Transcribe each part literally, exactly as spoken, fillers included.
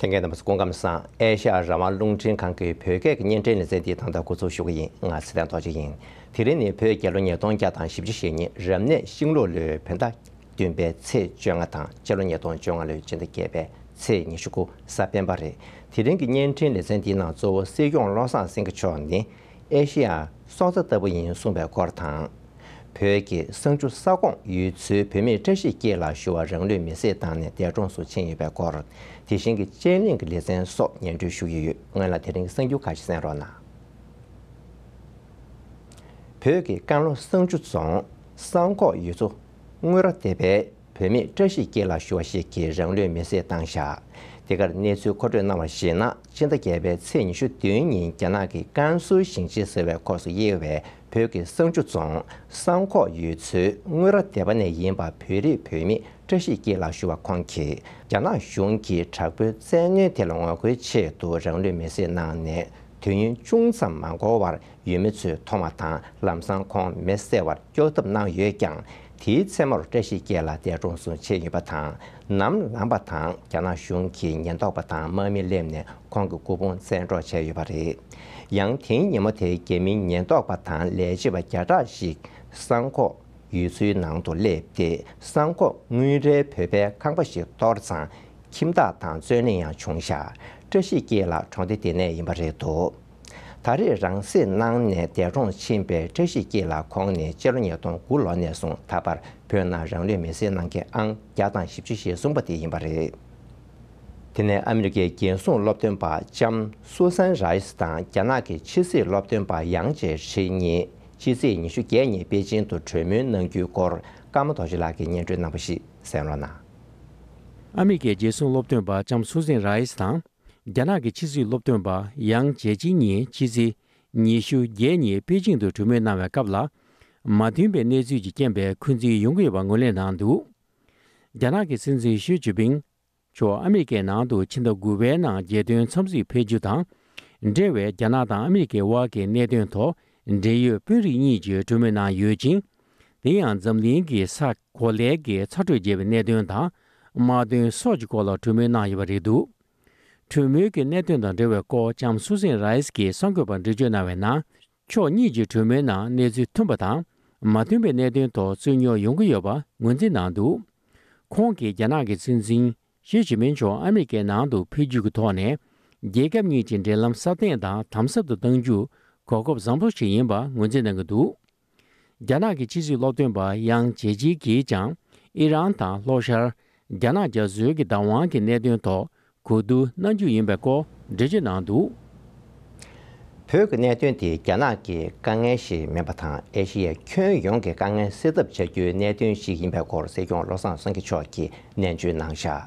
ལྷན་རྒྱས་རྣམ་པ་ཚོ་སྐུ་ཁམས་བཟང་། ཨེ་ཤ་ཡ་རང་དབང་རླུང་འཕྲིན་ཁང་གི་བོད་སྐད་ཀྱི་བརྙན་འཕྲིན་ལེ་ཚན་འདི་ད་ལྟ་འགོ་འཛུགས་ཞུ་གི་ཡིན། ང་ཚེ་བརྟན་རྡོ་རྗེ་ཡིན། དེ་རིང་ནི་བོད་རྒྱལ་ལོ་ཉིས་སྟོང་བརྒྱ་དང་བཞི་བཅུ་ཞེ་གཉིས་རབ་གནས་ཤིང་ལུག་ལོའི་བོད་ཟླ་བདུན་པའི་ཚེས་བཅོ་ལྔ་དང་སྤྱི་ལོ་ཉིས་སྟོང་བཅོ་ལྔ་ལོའི་སྤྱི་ཟླ་བརྒྱད་པའི་ཚེས་ཉི་ཤུ་དགུ་གཟའ་སྤེན་པ་རེད། དེ་རིང་གི་བརྙན་འཕྲིན་ལེ་ཚན་འདིའི་ནང་གཙོ་བོ་སྲིད་སྐྱོང་བློ་བཟང་སེང་གེ་མཆོག་ནི་ཨེ་ཤེ་ཡ་སྲོག་རྩ་ལྟ་བུ་ཡིན་གསུངས་པའི་སྐོར་དང་། བོད་ཀྱི་གསང་ཆུ་ས་ཁོངས་ཡུལ་ཚོའི་བོད་མིས་བཀྲ་ཤིས་སྐྱིད་ལ་ཞུ་བ་རང་ལུས་མེར་སྲེག་བཏང་ནས་འདས་གྲོངས་སུ་ཕྱིན་ཡོད་པའི་སྐོར། དེ་བཞིན་གྱི་དཔྱད་གླེང་གི་ལེ་ཚན་སོགས་སྙན་སྒྲོན་ཞུ་ཡི་ཡོད། སྔོན་ལ་དེ་རིང་གི་གསར་འགྱུར་ཁག་ཅིག་གསན་རོགས་གནང་། བོད་ཀྱི་ཀན་ལྷོ་གསང་ཆུ་རྫོང་གསང་ཁོག་ཡུལ་ཚོ་དངུལ་ར་སྡེ་པའི་བོད་མི་བཀྲ་ཤིས་སྐྱིད་ལ་ཞུ་བ་ཞིག་གིས་རང་ལུས་མེར་སྲེག་བཏང་བཞག་དེ་གར་གནས་ཚུལ་མཁོ་སྤྲོད་གནང་བར་གཞིགས་ན། ཕྱི་ཟླ་བརྒྱད་པའི་ཚེས་ཉི་ཤུ་བདུན་ཉིན་རྒྱ་ནག་གི་ཀན་སུའུ་ཞིང་ཆེན་ཟེར་བའི་ཁོངས་སུ་དབྱེ་བའི་བོད་ཀྱི་གསང་ཆུ་རྫོང་གསང་ཁོག་ཡུལ་ཚོའི་དངུལ་ར་སྡེ་པ་ནས་ཡིན་པ་བོད་རིགས་བོད་མི་བཀྲ་ཤིས་སྐྱིད་ལ་ཞུ་བ་ཁོང་གིས་རྒྱ་ནག་གཞུང་གིས་དྲག་པོའི་བཙན་གནོན་དེ་ལ་ངོ་རྒོལ་ཆེད་དུ་རང་ལུས་མེར་སྲེག་གནང་ནས་དུས་ཡུན་ཅུང་ཙམ་མ་འགོར་བར་ཡུལ་མི་ཚོས་མཐོང་བ་དང་ལམ་སང་ཁོང་མེ་བསད་པར་སྐྱོབ་ཐབས་གནང་ཡོད་ཀྱང་། དེའི་མཚན་མོར་བཀྲ་ཤིས་སྐྱིད་ལགས་འདས་གྲོངས་སུ་ཕྱིན་ཡོད་པ་དང་། ནམ་ལངས་པ་དང་རྒྱ་ནག་གཞུང་གི་ཉེན་རྟོག་པ་དང་དམག་མི་སླེབས་ནས་ཁོང་གི་སྐུ་ཕུང་བཙན་འཕྲོག་བྱས་ཡོད་པ་རེད། ཡང་དེའི་ཉིན་མོ་དེར་རྒྱ་མིའི་ཉེན་རྟོག་པ་དང་ལས་བྱེད་པ་བརྒྱ་ཕྲག་ཞིག་གསང་ཁོག་ཡུལ་ཚོའི་ནང་དུ་སླེབས་ཏེ། གསང་ཁོག་དངུལ་རའི་བོད་པའི་ཁང་པ་ཞིག་གཏོར་ཙང་། ཁྱིམ་བདག་དང་རྩོད་གླེང་ཡང་བྱུང་བཞག་བཀྲ་ཤིས་སྐྱིད་ལགས་གྲོང་སྡེ་དེ་ནས་ཡིན་པ་རེད་འདུག་ད་རེས་རང་སྲེག་གནང་ནས་འདས་གྲོངས་ཕྱིན་པའི་བཀྲ་ཤིས་སྐྱིད་ལགས་ཁོང་ནི་སྤྱི་ལོ་ཉིས་སྟོང་དགུ་ལོ་ནས་བཟུང་ད་བར་བོད་ནང་རང་ལུས་མེར་སྲེག་གནང་མཁན་ཨང་བརྒྱ་དང་བཞི་བཅུ་ཞེ་གསུམ་པ་དེ་ཡིན་པ་རེད། དེ་ནས་ཨ་མི་རི་ཀའི་རྒྱལ་སྲུང་སློབ་སྟོན་པ་ལྕམ་སུ་སན་རའིས་དང་རྒྱ་ནག་གི་ཕྱི་སྲིད་སློབ་སྟོན་པ་ཡང་ཇེ་ཆི་གཉིས་ཕྱི་ཚེས་ཉི་ཤུ་བརྒྱད་ཉིན་པེ་ཅིང་དུ་གྲོས་མོལ་གནང་རྒྱུའི་སྐོར་ཀརྨ་རྡོ་རྗེ་ལགས་ཀྱིས་སྙན་སྒྲོན་གནང་པ་ཞིག་གསན་རོགས་གནང་། ཨ་མི་རི་ཀའི་རྒྱལ་སྲུང་སློབ་སྟོན་པ་ལྕམ་སུ་སན་རའིས་དང་། རྒྱ་ནག་གི་ཕྱི་སྲིད་སློབ་སྟོན་པ་ཡང་ཇེ་ཆི་གཉིས་ཕྱི་ཚེས་ཉི་ཤུ་བརྒྱད་ཉིན་པེ་ཅིང་དུ་གྲོས་མོལ་གནང་བའི་སྐབས་ལ། མ་མཐུན་པའི་གནས་ཚུལ་གྱི་རྐྱེན་པས་འཁོན་འཛིན་ཡོང་གི་ཡོད་པ་ངོས་ལེན་གནང་འདུག་རྒྱ་ནག་གི་སྲིད་འཛིན་ཞི་ཅིན་ཕིང་མཆོག་ཨ་མི་རི་ཀའི་ནང་དུ་ཕྱི་ཟླ་དགུ་པའི་ནང་རྒྱལ་དོན་འཚམས་གཟིགས་ཕེབས་རྒྱུ་དང་། འབྲེལ་བའི་རྒྱ་ནག་དང་ཨ་མི་རི་ཀའི་དབར་གྱི་གནད་དོན་ཐོག་འབྲེལ་ཡོད་དཔོན་རིགས་གཉིས་ཀྱིས་གྲོས་མོལ་གནང་ཡོད་ཅིང་། དེ་ཡང་འཛམ་གླིང་གི་ས་གོ་ལའི་གི་ཚ་དྲོད་རྒྱས་པའི་གནད་དོན་དང་། དམག་དོན་སོགས་ཀྱི་སྐོར་ལ་གྲོས་མོལ་གནང་ཡོད་པ་རེད་འདུག་གྲོས་མོལ་གྱི་གནད་དོན་དང་འབྲེལ་བའི་སྐོར་ལྕམ་སུ་སན་རའིས་ཀྱིས་གསར་འགོད་པར་འགྲེལ་བརྗོད་གནང་བའི་ནང་། ཕྱོགས་གཉིས་ཀྱི་གྲོས་མོལ་ནང་གནས་ཚུལ་མཐུན་པ་དང་། མ་མཐུན་པའི་གནད་དོན་ཐོག་རྩོད་རྙོག་ཡོང་གི་ཡོད་པ་ངོས་འཛིན་གནང་འདུག་ཁོང་གིས་རྒྱ་ནག་གི་སྲིད་འཛིན་ཞི་ཅིན་ཕིང་མཆོག་ཨ་མི་རི་ཀའི་ནང་དུ་ཕེབས་རྒྱུ་གི་ཐོག་ནས། རྒྱལ་ཁབ་གཉིས་ཀྱི་འབྲེལ་ལམ་སྲ་བརྟན་དང་དམ་ཟབ་ཏུ་གཏང་རྒྱུར་གོ་སྐབས་བཟང་པོ་ཞིག་ཡིན་པ་ངོས་འཛིན་གནང་གི་འདུག་རྒྱ་ནག་གི་ཕྱི་སྲིད་སློབ་སྟོན་པ་ཡང་ཇེ་ཆི་གིས་ཀྱང་ཨི་རན་དང་ལྷོ་ཤར་རྒྱ་ནག་རྒྱ་མཚོའི་གི་བདག་དབང་གི་གནད་དོན་ཐོག་གོ་བསྡུར་གནང་རྒྱུ་ཡིན་པའི་སྐོར་འགྲེལ་བརྗོད་གནང་འདུག་བོད་ཀྱི་གནད་དོན་དེ་རྒྱ་ནག་གི་དཀའ་ངལ་ཞིག་མིན་པ་དང་། ཨེ་ཤེ་ཡའི་ཁྱོན་ཡོངས་ཀྱི་དཀའ་ངལ་སེལ་ཐབས་བྱ་རྒྱུའི་གནད་དོན་ཞིག་ཡིན་པའི་སྐོར་སྲིད་སྐྱོང་བློ་བཟང་སེང་གེ་མཆོག་གིས་ནན་བརྗོད་གནང་བཞག་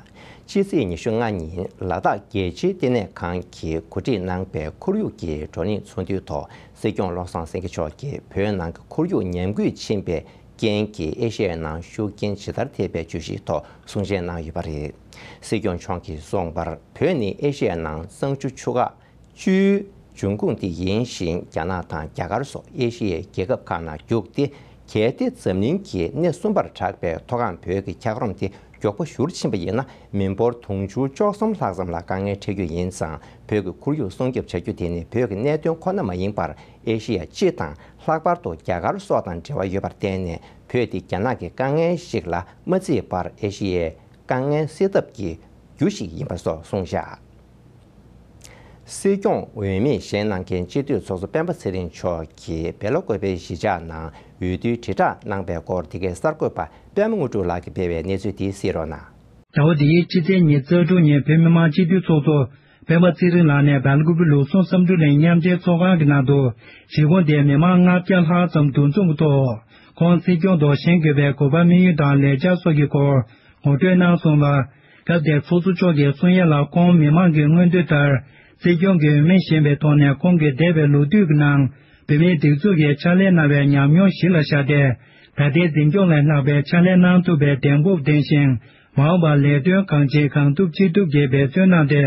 ཕྱི་ཚེས་ཉི་ཤུ་ལྔ་ཉིན་ལ་དྭགས་རྒྱལ་སྤྱིའི་བསྟི་གནས་ཁང་གིས་གོ་སྒྲིག་གནང་པའི་ཁོར་ཡུག་གི་བགྲོ་གླེང་ཚོགས་འདུའི་ཐོག་སྲིད་སྐྱོང་བློ་བཟང་སེང་གེ་མཆོག་གིས་བོད་ནང་གི་ཁོར་ཡུག་ཉམས་རྒུད་ཕྱིན་པའི་རྐྱེན་གྱིས་ཨེ་ཤེ་ཡའི་ནང་ཤུགས་རྐྱེན་ཇི་ལྟར་ཐེབས་པའི་བརྗོད་གཞིའི་ཐོག་གསུང་བཤད་གནང་ཡོད་པ་རེད། སྲིད་སྐྱོང་མཆོག་གིས་གསུངས་པར། བོད་ནི་ཨེ་ཤེ་ཡའི་ནང་གཙང་ཆུ་ཆུ་ཁག་བཅུའི་འབྱུང་ཁུངས་དེ་ཡིན་ཞིང་། རྒྱ་ནག་དང་རྒྱ་གར་སོགས་ཨེ་ཤེ་ཡའི་རྒྱལ་ཁབ་ཁག་ནང་རྒྱུགས་ཏེ། གལ་ཏེ་འཛམ་གླིང་གི་སྣེ་གསུམ་པར་གྲགས་པའི་མཐོ་སྒང་བོད་ཀྱི་འཁྱགས་རོམ་དེ་མགྱོགས་པོ་བཞུར་ཕྱིན་པ་ཡིན་ན། མི་འབོར་དུང་ཕྱུར་བཅུ་གསུམ་ལྷག་ཙམ་ལ་དཀའ་ངལ་འཕྲད་རྒྱུ་ཡིན་ཙང་། བོད་ཀྱི་ཁོར་ཡུག་སྲུང་སྐྱོབ་བྱ་རྒྱུ་དེ་ནི་བོད་ཀྱི་གནད་དོན་ཁོ་ན་མ་ཡིན་པར། ཨེ་ཤེ་ཡ་སྤྱི་དང་ལྷག་པར་དུ་རྒྱ་གར་སོགས་དང་འབྲེལ་བ་ཡོད་པར་བརྟེན་ནས། བོད་དེ་རྒྱ་ནག་གི་དཀའ་ངལ་ཞིག་ལ་མ་བརྩིས་པར། ཨེ་ཤེ་ཡའི་དཀའ་ངལ་སེལ་ཐབས་ཀྱི་རྒྱུ་ཞིག་ཡིན་པ་སོགས་གསུངས་བཞག་སྲིད་སྐྱོང་འོས་མི་བཞེངས་གནང་མཁན་སྤྱི་འཐུས་ཚོགས་གཙོ་སྤེན་པ་ཚེ་རིང་མཆོག་གིས་བལ་ལོ་བཀོད་པའི་གཞིས་ཆགས་ནང་འོས་བསྡུའི་དྲིལ་བསྒྲགས་གནང་པའི་སྐོར། འདི་གའི་གསར་འགོད་པ་པད་མ་དངོས་གྲུབ་ལགས་ཀྱིས་སྤེལ་བའི་གནས་ཚུལ་འདི་གཟིགས་རོགས་གནང་། ཟླ་བ་འདིའི་ཕྱི་ཚེས་ཉི་ཤུ་རྩ་དྲུག་ཉིན་བོད་མི་མང་སྤྱི་འཐུས་ཚོགས་གཙོ་སྤེན་པ་ཚེ་རིང་ལགས་ནས་སྦེལ་ཀོབ་ལུགས་སྲོལ་བསམ་གྲུབ་གླིང་མཉམ་འབྲེལ་ཚོགས་ཁང་གི་ནང་དུ་གཞིས་ཁོངས་དེའི་མི་མང་ལྔ་བརྒྱ་ལྷག་ཙམ་འདུ་འཛོམས་ཀྱི་ཐོག་ཁོང་སྲིད་སྐྱོང་དུ་བཞེངས་དགོས་པའི་དགོས་པ་དམིགས་ཡུལ་དང་ལས་འཆར་སོགས་ཀྱི་སྐོར་ངོ་སྤྲོད་གནང་སོང་ལ། སྐབས་དེར་ཚོགས་གཙོ་མཆོག་གིས་གསུང་ཡ་ལ། ཁོང་མི་མང་གི་མངོན་འདོད་ལྟར་སྲིད་སྐྱོང་གི་འོས་མི་བཞེངས་པའི་ཐོག་ནས། ཁོང་གིས་འདས་པའི་ལོ་དུས་ཀྱི་ནང་བོད་མིའི་སྒྲིག་འཛུགས་ཀྱི་ཕྱག་ལས་གནང་བའི་ཉམས་མྱོང་གཞི་ལ་བཞག་སྟེ། ད་ལྟའི་འཛིན་སྐྱོང་ལས་ལྷག་པའི་ཕྱག་ལས་གནང་ཐུབ་པའི་གདེང་སྤོབས་ལྡན་ཞིང་། མ་འོངས་པར་ལས་དོན་གང་བྱེད་གང་ཐུབ་ཅི་ཐུབ་ཀྱིས་འབད་བརྩོན་གནང་སྟེ།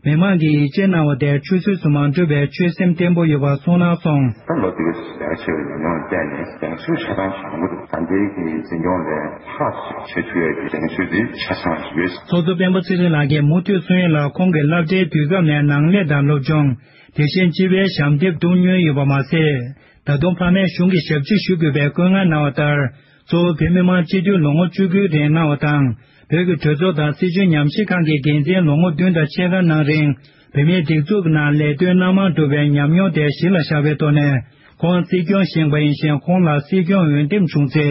མི་མང་གིས་ཡིད་ཆེས་གནང་བ་དེར་ཆུད་ཟོས་སུ་མ་འགྲོ་བའི་ཆོད་སེམས་བརྟན་པོ་ཡོད་པ་གསུངས་གནང་སོང་། ད་ལོ་དེའི་ལས་ཀ་བྱས་པའི་ཉམས་མྱོང་བརྟེན་ནས་དེང་སང་ཆ་ཚང་བྱུང་གི་འདུག་ད་ལྟའི་གི་འཛིན་སྐྱོང་ལས་ལྷག་ཅིག་བྱེད་ཐུབ་ཡག་གི་གདེང་ཚོད་དེ་ཆ་ཚང་ཡོད། ཚོགས་གཙོ་སྤེན་པ་ཚེ་རིང་ལགས་ཀྱིས་མུ་མཐུད་གསུང་ཡུལ་ལ། ཁོང་གི་སློབ་གྲྭའི་དུས་སྐབས་ནས་ནང་ལས་དང་སློབ་སྦྱོང་། དེ་བཞིན་སྤྱི་པའི་ཞབས་འདེགས་ཐུབ་མྱོང་ཡོད་པ་མ་ཟད། ད་དུང་ཕ་མས་གཞུང་གི་ཞབས་ཕྱི་ཞུ་དགོས་པའི་བཀོད་མངགས་གནང་བ་ལྟར། གཙོ་བོ་བོད་མི་མང་སྤྱི་འཐུས་ལོ་ངོ་བཅུ་དགུའི་རིང་གནང་བ་དང་། བོད་ཀྱི་གྲོས་ཚོགས་དང་སྲིད་བྱུས་ཉམས་ཞིབ་ཁང་གི་འགན་འཛིན་ལོ་ངོ་བདུན་དང་ཕྱེད་ཀ་གནང་རིང་། བོད་མིའི་སྒྲིག་འཛུགས་ནང་ལས་དོན་སྣ་མང་བསྒྲུབས་པའི་ཉམས་མྱོང་དེ་གཞི་ལ་བཞག་པའི་ཐོག་ནས། ཁོང་སྲིད་སྐྱོང་བཞེངས་པ་ཡིན་ཞིང་། ཁོང་ལ་སྲིད་སྐྱོང་འོས་འདེམས་བྱུང་ཚེ།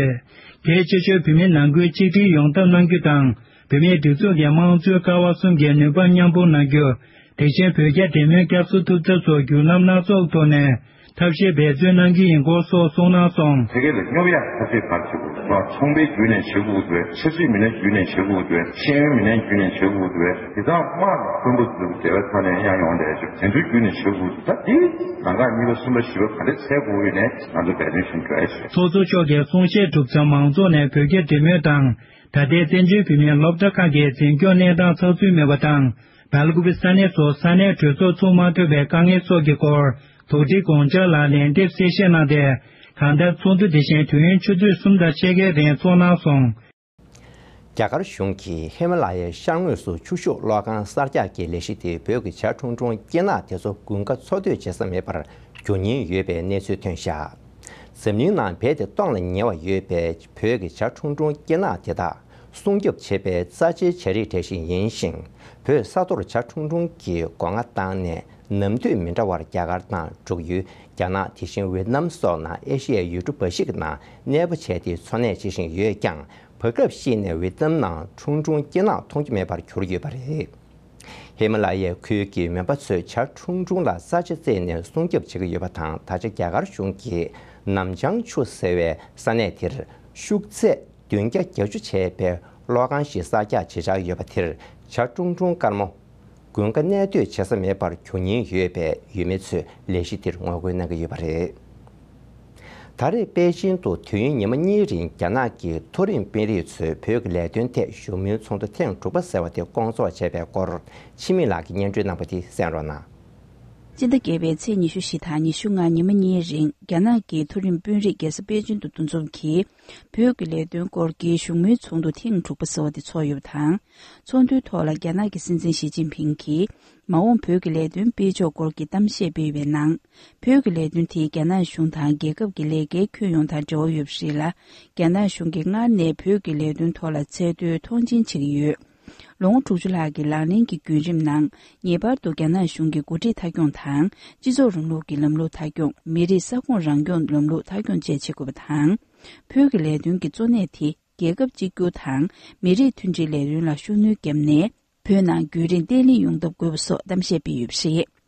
རྒྱའི་ཆེ་ཤོས་བོད་མི་ནང་ཁུལ་གཅིག་སྒྲིལ་ཡོང་ཐབས་གནང་རྒྱུ་དང་། བོད་མིའི་སྒྲིག་འཛུགས་ཀྱི་དམངས་གཙོའི་ཀ་བ་གསུམ་གྱི་ནུས་པ་མཉམ་སྤུངས་གནང་རྒྱུ། དེ་བཞིན་བོད་རྒྱ་འབྲེལ་མོལ་བསྐྱར་གསོ་ཐུབ་ཐབས་སོགས་བརྒྱུད་ལམ་སྣ་ཚོགས་ཐོག་ནས་ཐབས་ཤེས་འབད་བརྩོན་གནང་གི་ཡིན་སྐོར་སོགས་གསུངས་གནང་སོང་། ཕ་གི་ལ་སྙོབ་ཡག་ཐབས་ཤེས་ག་རེ་བྱེད་དགོས་འདུག་ཚོང་པའི་བརྒྱུད་ནས་བྱེད་དགོས་འདུག་ཆབ་སྲིད་མི་སྣའི་བརྒྱུད་ནས་བྱེད་དགོས་འདུག་ཤེས་ཡོན་མི་སྣའི་བརྒྱུད་ནས་བྱེད་དགོས་འདུག་དེ་དག་དམག་དཔོན་པོ་ཚོའི་འབྲེལ་བའི་ཐོག་ནས་གཡར་ཡོང་བསྡད་ཡོད། དེ་ཚོའི་བརྒྱུད་ནས་བྱེད་དགོས་འདུག་ད་དེ་ནང་ཁག་གཉིས་པ་གསུམ་པ་བཞི་པ་ག་འདྲ་འཚོལ་དགོས་ཡོད་ནས་ང་ཚོ་འབད་བརྩོན་ཞིག་འགྲོ་ཡ་བྱེད། ཚོགས་གཙོ་མཆོག་གིས་གསུང་བཤད་གྲུབ་མཚམས་མང་ཚོགས་ནས་བོད་རྒྱ་འབྲེལ་མོལ་དང་། ད་ལྟའི་བཙན་བྱོལ་བོད་མིའི་སློབ་གྲྭ་ཁག་གི་འཛིན་སྐྱོང་གནས་སྟངས་ཚགས་ཚུད་མེད་པ་དང་། སྦེལ་ཀོབ་ས་གནས་སུ་ས་གནས་གྲོས་ཚོགས་ཚུགས་མ་ཐུབ་པའི་དཀའ་ངལ་སོགས་ཀྱི་སྐོར། དོགས་འདྲི་དགོངས་འཆར་ལ་ལན་འདེབས་གསལ་བཤད་གནང་སྟེ། གང་ལྟར་ཚོགས་འདུ་འདི་བཞིན་དུས་ཡུན་ཆུ་ཚོད་གསུམ་དང་ཕྱེད་ཀའི་རིང་འཚོགས་གནང་སོང་། རྒྱ་གར་གཞུང་གིས་ཧི་མ་ལ་ཡའི་ཤར་ངོས་སུ་ཆུ་ཤུགས་གློག་ཁང་གསར་རྒྱག་གི་ལས་གཞི་དེ་བོད་ཀྱི་བྱ་ཁྲུང་ཁྲུང་སྐེ་ནག་དེ་ཚོ་དགུན་ཁ་འཚོ་སྡོད་བྱེད་ས་མེད་པར་འགྱུར་ཉེན་ཡོད་པའི་གནས་ཚུལ་ཐོན་བཞག་འཛམ་གླིང་ནང་རྦད་དེ་སྟོངས་ལ་ཉེ་བ་ཡོད་པའི་བོད་ཀྱི་བྱ་ཁྲུང་ཁྲུང་སྐེ་ནག་དེ་དག་སྲུང་སྐྱོབ་བྱེད་པའི་རྩ་ཆེའི་བྱ་རིགས་གྲས་ཤིག་ཡིན་ཞིང་། བོད་ས་མཐོར་བྱ་ཁྲུང་ཁྲུང་གི་སྒོ་ང་བཏང་ནས་ནམ་དུས་མི་འདྲ་བར་རྒྱ་གར་དང་འབྲུག་ཡུལ། རྒྱ་ནག་དེ་བཞིན་ཝེ་ཏི་ནམ་སོགས་ནང་ཨེ་ཤི་ཡའི་ཡུལ་གྲུ་འབའ་ཞིག་གི་ནང་གནས་སྤོ་བྱས་ཏེ་འཚོ་གནས་བྱེད་བཞིན་ཡོད་ཀྱང་། བར་སྐབས་ཤིག་ནས་ཝེ་ཏི་ནམ་ནང་ཁྲུང་ཁྲུང་སྐེ་ནག་མཐོང་རྒྱུ་མེད་པར་གྱུར་ཡོད་པ་རེད། ཧི་མ་ལ་ཡའི་ཁུལ་གྱི་མོན་པ་ཚོས་བྱ་ཁྲུང་ཁྲུང་ལ་ས་ཆ་བརྩིས་ནས་སྲུང་སྐྱོབ་བྱེད་ཀྱི་ཡོད་པ་དང་། ད་ཆ་རྒྱ་གར་གཞུང་གིས་ནམ་བྱང་ཆུ་ཟེར་བའི་ས་གནས་དེར་ཤུགས་ཚད་བདུན་བརྒྱ་བརྒྱད་ཅུ་བྱས་པའི་གློག་ཁང་ཞིག་གསར་རྒྱག་བྱེད་འཆར་ཡོད་པ་དེར། བྱ་ཁྲུང་ཁྲུང་དཀར་མོ་དགུན་ཁ་གནས་སྡོད་བྱེད་ས་མེད་པར་འགྱུར་ཉེན་ཡོད་པས། ཡུལ་མི་ཚོས་ལས་གཞི་དེར་ངོ་རྒོལ་གནང་གི་ཡོད་པ་རེད། ད་རེས་པེ་ཅིན་དུ་དུས་ཡུན་ཉི་མ་གཉིས་རིང་རྒྱ་ནག་གི་མཐོ་རིམ་དཔོན་རིགས་ཚོས་བོད་ཀྱི་ལས་དོན་ཐད་བཞུགས་མོལ་ཚོགས་འདུ་ཐེངས་དྲུག་པ་ཟེར་བ་དེ་བསྐོང་ཚོགས་བྱས་པའི་སྐོར། འཆི་མེད་ལགས་ཀྱིས་སྙན་སྒྲོན་གནང་པ་དེ་གསན་རོགས་གནང་། སྤྱི་ཟླ་བརྒྱད་པའི་ཚེས་ཉི་ཤུ་བཞི་དང་ཉི་ཤུ་ལྔ་ཉི་མ་གཉིས་རིང་རྒྱ་ནག་གི་མཐོ་རིམ་དཔོན་རིགས་རྒྱལ་ས་པེ་ཅིན་དུ་འདུ་འཛོམས་ཀྱིས། བོད་ཀྱི་ལས་དོན་སྐོར་གྱི་བཞུགས་མོལ་ཚོགས་འདུ་ཐེངས་དྲུག་པ་ཟེར་བ་དེ་ཚོགས་ཡོད་པ་དང་། ཚོགས་འདུའི་ཐོག་ལ་རྒྱ་ནག་གི་སྲིད་འཛིན་ཞི་ཅིན་ཕིང་གིས། མ་འོངས་བོད་ཀྱི་ལས་དོན་སྤེལ་ཕྱོགས་སྐོར་གྱི་གཏམ་བཤད་སྤེལ་བའི་ནང་། བོད་ཀྱི་ལས་དོན་དེ་རྒྱ་ནག་གཞུང་དང་རྒྱལ་ཁབ་ཀྱི་ལས་ཀའི་ཁྱོན་ཡོངས་དང་འབྲེལ་བ་ཡོད་པ་རེད་ལ། རྒྱ་ནག་གཞུང་གིས་སྔར་ནས་བོད་ཀྱི་ལས་དོན་ཐོག་ལ་ཚད་མཐོའི་མཐོང་ཆེན་བྱེད་ཀྱི་ཡོད། ལོ་ངོ་དྲུག་ཅུ་ལྷག་གི་ལག་ལེན་གྱི་བརྒྱུད་རིམ་ནང་། ངེས་པར་དུ་རྒྱ་ནག་གཞུང་གི་འགོ་ཁྲིད་མཐའ་འཁྱོངས་དང་། སྤྱི་ཚོགས་རིང་ལུགས་ཀྱི་ལམ་ལུགས་མཐའ་འཁྱོངས། མི་རིགས་ས་ཁོངས་རང་སྐྱོང་ལམ་ལུགས་མཐའ་འཁྱོངས་བཅས་བྱེད་དགོས་པ་དང་། བོད་ཀྱི་ལས་དོན་གྱི་གཙོ་གནད་དེ། རྒྱལ་ཁབ་གཅིག་གྱུར་དང་། མི་རིགས་མཐུན་སྒྲིལ་ལས་དོན་ལ་ཤུགས་སྣོན་བརྒྱབ་ནས། བོད་ནང་རྒྱུན་རིང་བརྟན་ལྷིང་ཡོང་ཐབས་དགོས་པ་སོགས་གཏམ་བཤད་སྤེལ་ཡོད་པ་རེད།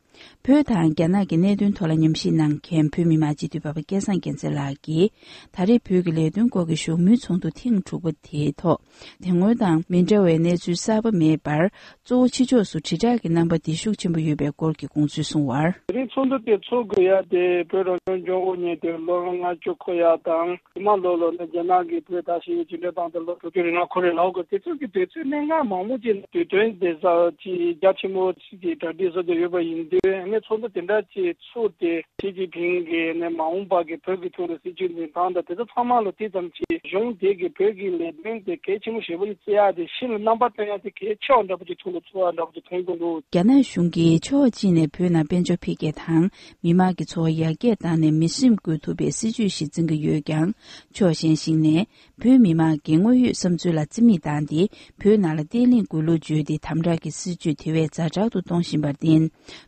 བོད་དང་རྒྱ་ནག་གི་གནད་དོན་ཐོག་ལ་ཉམས་ཞིབ་གནང་མཁན་བོད་མི་མང་སྤྱི་འཐུས་པ་སྐལ་བཟང་རྒྱལ་མཚན་ལགས་ཀྱིས། ད་རེས་བོད་ཀྱི་ལས་དོན་སྐོར་གྱི་བཞུགས་མོལ་ཚོགས་འདུ་ཐེངས་དྲུག་པ་དེའི་ཐོག་དེ་སྔོན་དང་མི་འདྲ་བའི་གནས་ཚུལ་གསར་པ་མེད་པར། གཙོ་བོ་ཕྱི་ཕྱོགས་སུ་དྲིལ་བསྒྲགས་ཀྱི་རྣམ་པ་དེ་ཤུགས་ཆེན་པོ་ཡོད་པའི་སྐོར་གྱི་དགོངས་ཚུལ་གསུངས་བར། དེ་རིང་ཚོགས་འདུ་དེ་ཚོགས་དགོས་ཡ་དེ་བོད་རང་སྐྱོང་ལྗོངས་དབུ་བརྙེས་ཏེ་ལོ་ལྔ་བཅུ་འཁོར་ཡ་དང་། ཉི་མ་ལོ་ལོ་ནས་རྒྱ་ནག་གིས་བོད་དར་ཞིང་རྒྱས་འགྲོ་སྟངས་དེ་ལོ་དྲུག་ཅུ་རིང་ལ་འཁོར་རེ་ལའོ་གི་དེ་ཚོ་གི་དུས་ཚོད་གནད་འགག་མང་པོ་ཅིག་དུས་སྟོན་དེ་ས་ཅིག་རྒྱ་ཆེན་པོ་ཅིག་གི་གྲ་སྒྲིག་བཟོ་བསྡད་ཡོད་པ་ཡིན་དུས། ཨ་ནི་ཚོགས་འདུ་དེ་འདྲ་ཅིག་ཚུགས་ཏེ་ཞི་ཅིན་ཕིང་གིས་ནས་མ་འོངས་པ་གི་བོད་ཀྱི་ཐོག་ལ་སྲིད་ཇུས་འཛིན་སྟངས་དང་དེ་ཚོ་ཚང་མ་ལ་དེ་ཙམ་གྱི་གཞུང་དེ་གི་བོད་ཀྱི་ལས་དོན་དེ་གལ་ཆེན་པོ་ཞེ་པོ་ཅིག་བརྩི་ཡ་དེ་གཞི་ལ་རྣམ་པ་སྟོན་ཡ་དེ་གལ་ཆེ་བ་འདྲ་པོ་ཅིག་ཐུགས་ལ་ཚོར་བ་འདྲ་པོ་ཅིག་མཐོང་གི་འདུག་རྒྱ་ནག་གཞུང་གིས་ཕྱོགས་གཅིག་ནས་བོད་ནང་དཔལ་འབྱོར་འཕེལ་རྒྱས་དང་མི་དམངས་ཀྱི་འཚོ་བ་ཡར་རྒྱས་བཏང་ནས་མི་སེམས་འགུལ་ཐུབ་པའི་སྲིད་ཇུས་ཤིག་འཛིན་གྱི་ཡོད་ཀྱང་། ཕྱོགས་གཞན་ཞིག་ནས། བོད་མི་མང་གི་དངོས་ཡོད་བསམ་ཚུལ་ལ་རྩིས་མེད་བཏང་སྟེ། བོད་ནང་ལ་བརྟན་ལྷིང་དགོས་ལུགས་བརྗོད་དེ་དམ་དྲག་གི་སྲིད་བྱུས་དེ་བས་ཛ་དྲག་ཏུ་གཏོང་བཞིན་པར་བརྟེན།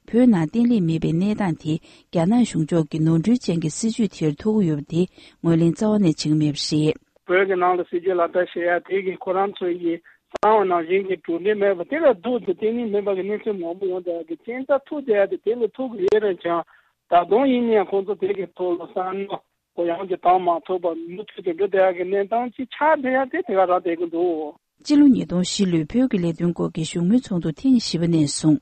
བོད་ནང་བརྟན་ལྷིང་མེད་པའི་གནས་སྟངས་དེ་རྒྱ་ནག་གཞུང་ཕྱོགས་ཀྱི་ནོར་འཁྲུལ་ཅན་གྱི་སྲིད་བྱུས་དེར་ཐུག་གི་ཡོད་པ་དེ་ངོས་ལེན་རྩ་བ་ནས་བྱེད་ཀྱི་མེད་པ་རེད། བོད་ཀྱི་ནང་ལ་སྲིད་བྱུས་ལག་བསྟར་བྱེད་ཡ་དེ་གིས་ཁོ་རང་ཚོ་ཡི་གསང་བ་ནང་བཞིན་གྱི་གྲུབ་འབྲས་མེད་པ་དེ་ལ་སྡུག་དེ་བརྟན་ལྷིང་མེད་པ་གི་གནས་ཚུལ་མང་པོ་ཡོང་བསྡད་ཡ་གི་རྐྱེན་རྩ་ཐུག་བསྡད་ཡ་དེ་དེ་ལ་ཐུག་གི་ཡོད་རེད་ཀྱང་། ད་དུང་ཡིན་ན་ཡང་ཁོང་ཚོ་དེ་གི་ཐོག་ལ་བསམ་བློ། གུ་ཡངས་ཀྱི་བཏང་མ་ཐུབ་པར་མུ་མཐུད་དུ་འགྲོ་བསྡད་ཡག་གི་གནས་སྟངས་ཅིག་ཆགས་བསྡད་ཡག་དེ་དེ་ག་རང་བསྡད་ཀྱི་འདུག་སྤྱི་ལོ་ཉིས་སྟོང་བཞི་ལོའི་བོད་ཀྱི་ལས་དོན་སྐོར་གྱི་བཞུགས་མོལ་ཚོགས་འདུ་ཐེངས་བཞི་པ་ནས་བཟུང་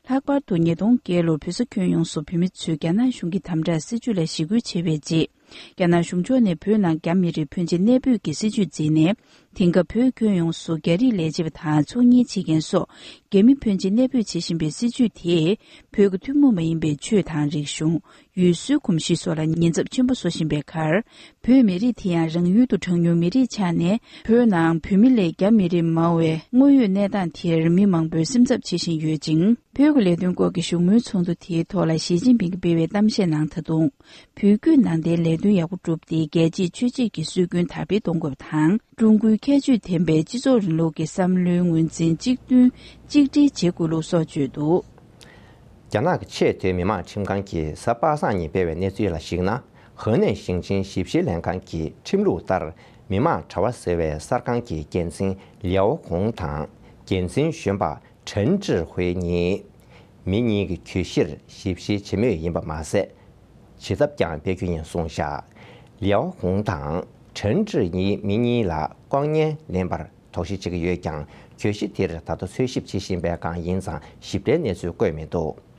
ལྷག་པར་དུ་ཉིས་སྟོང་བརྒྱད་ལོར་བོད་ས་ཁྱོན་ཡོངས་སུ་བོད་མི་ཚོས་རྒྱ་ནག་གཞུང་གི་དམ་དྲག་སྲིད་བྱུས་ལ་ཞི་རྒོལ་བྱས་པའི་རྗེས། རྒྱ་ནག་གཞུང་ཕྱོགས་ནས་བོད་ནང་རྒྱ་མི་རིགས་ཕོན་ཆེ་གནས་སྤོས་ཀྱི་སྲིད་བྱུས་འཛིན་ནས། དེང་སྐབས་བོད་ཁྱོན་ཡོངས་སུ་རྒྱ་རིགས་ལས་བྱེད་པ་དང་ཚོང་གཉེར་བྱེད་མཁན་སོགས་རྒྱ་མི་ཕོན་ཆེ་གནས་སྤོས་བྱེད་བཞིན་པའི་སྲིད་བྱུས་དེས། བོད་ཀྱི་ཐུན་མོང་མ་ཡིན་པའི་ཆོས་དང་རིག་གཞུང་། ཡུལ་སྲོལ་གོམས་གཤིས་སོགས་ལ་ཉེན་ཚབས་ཆེན་པོ་བཟོ་བཞིན་པའི་ཁར། བོད་མི་རིགས་དེ་ཡང་རང་ཡུལ་དུ་གྲངས་ཉུང་མི་རིགས་ཆགས་ནས། བོད་ནང་བོད་མི་ལས་རྒྱ་མི་རིགས་མང་བའི་དངོས་ཡོད་གནས་སྟངས་དེར་མི་མང་པོས་སེམས་འཚབ་བྱེད་བཞིན་ཡོད་ཅིང་། བོད་ཀྱི་ལས་དོན་སྐོར་གྱི་བཞུགས་མོལ་ཚོགས་འདུ་དེའི་ཐོག་ལ་ཞི་ཅིན་ཕིང་གིས་སྤེལ་བའི་གཏམ་བཤད་ནང་། ད་དུང་བོད་བརྒྱུད་ནང་བསྟན་ལས་དོན་ཡག་པོ་བསྒྲུབས་ཏེ། རྒྱལ་གཅེས་ཆོས་གཅེས་ཀྱི་སྲོལ་རྒྱུན་དར་སྤེལ་གཏོང་དགོས་པ་དང་། ཀྲུང་གོའི་ཁྱད་ཆོས་ལྡན་པའི་སྤྱི་ཚོགས་རིང་ལུགས་ཀྱི་བསམ་བློའི་ངོས་འཛིན་གཅིག་མཐུན་གཅིག་སྒྲིལ་བྱེད་དགོས་ལུགས་སོགས་བརྗོད་འདུག། རྒྱ་ནག་གི་ཆེས་མཐོའི་མི་དམངས་ཁྲིམས་ཁང་གིས་གཟའ་པ་སངས་ཉིན་སྤེལ་བའི་གནས་ཚུལ་ལ་གཞིགས་ན། ཧེ་ནན་ཞིང་ཆེན་ཞིབ་བཤེར་ལྷན་ཁང་གི་ཁྲིམས་ལུགས་ལྟར། མི་དམངས་དྲ་བ་ཟེར་བའི་གསར་ཁང་གི་འགན་འཛིན་ལིའོ་ཧུང་དང་། འགན་འཛིན་གཞོན་པ་ཁྲེན་ཀྲི་ཧུའེ་གཉིས། མི་གཉིས་ཀྱི་གྱོད་གཞིར་ཞིབ་བཤེར་བྱེད་མུས་ཡིན་པ་མ་ཟད། བྱེད་ཐབས་ཀྱང་སྤེལ་རྒྱུ་ཡིན་གསུངས་བཞག། ལིའོ་ཧུང་དང་ཁྲེན་ཀྲི་གཉིས། མི་གཉིས་ལ་ལྐོག་རྔན་ལེན་པར་དོགས་གཞི་བྱེད་ཀྱི་ཡོད་ཀྱང་། གྱོད་གཞི་དེར་ད་ལྟ་འཚོལ་ཞིབ་བྱེད་བཞིན་པའི་སྒང་ཡིན་ཙང་། ཞིབ་ཕྲའི་གནས་ཚུལ་བཀོད་མི་འདུག།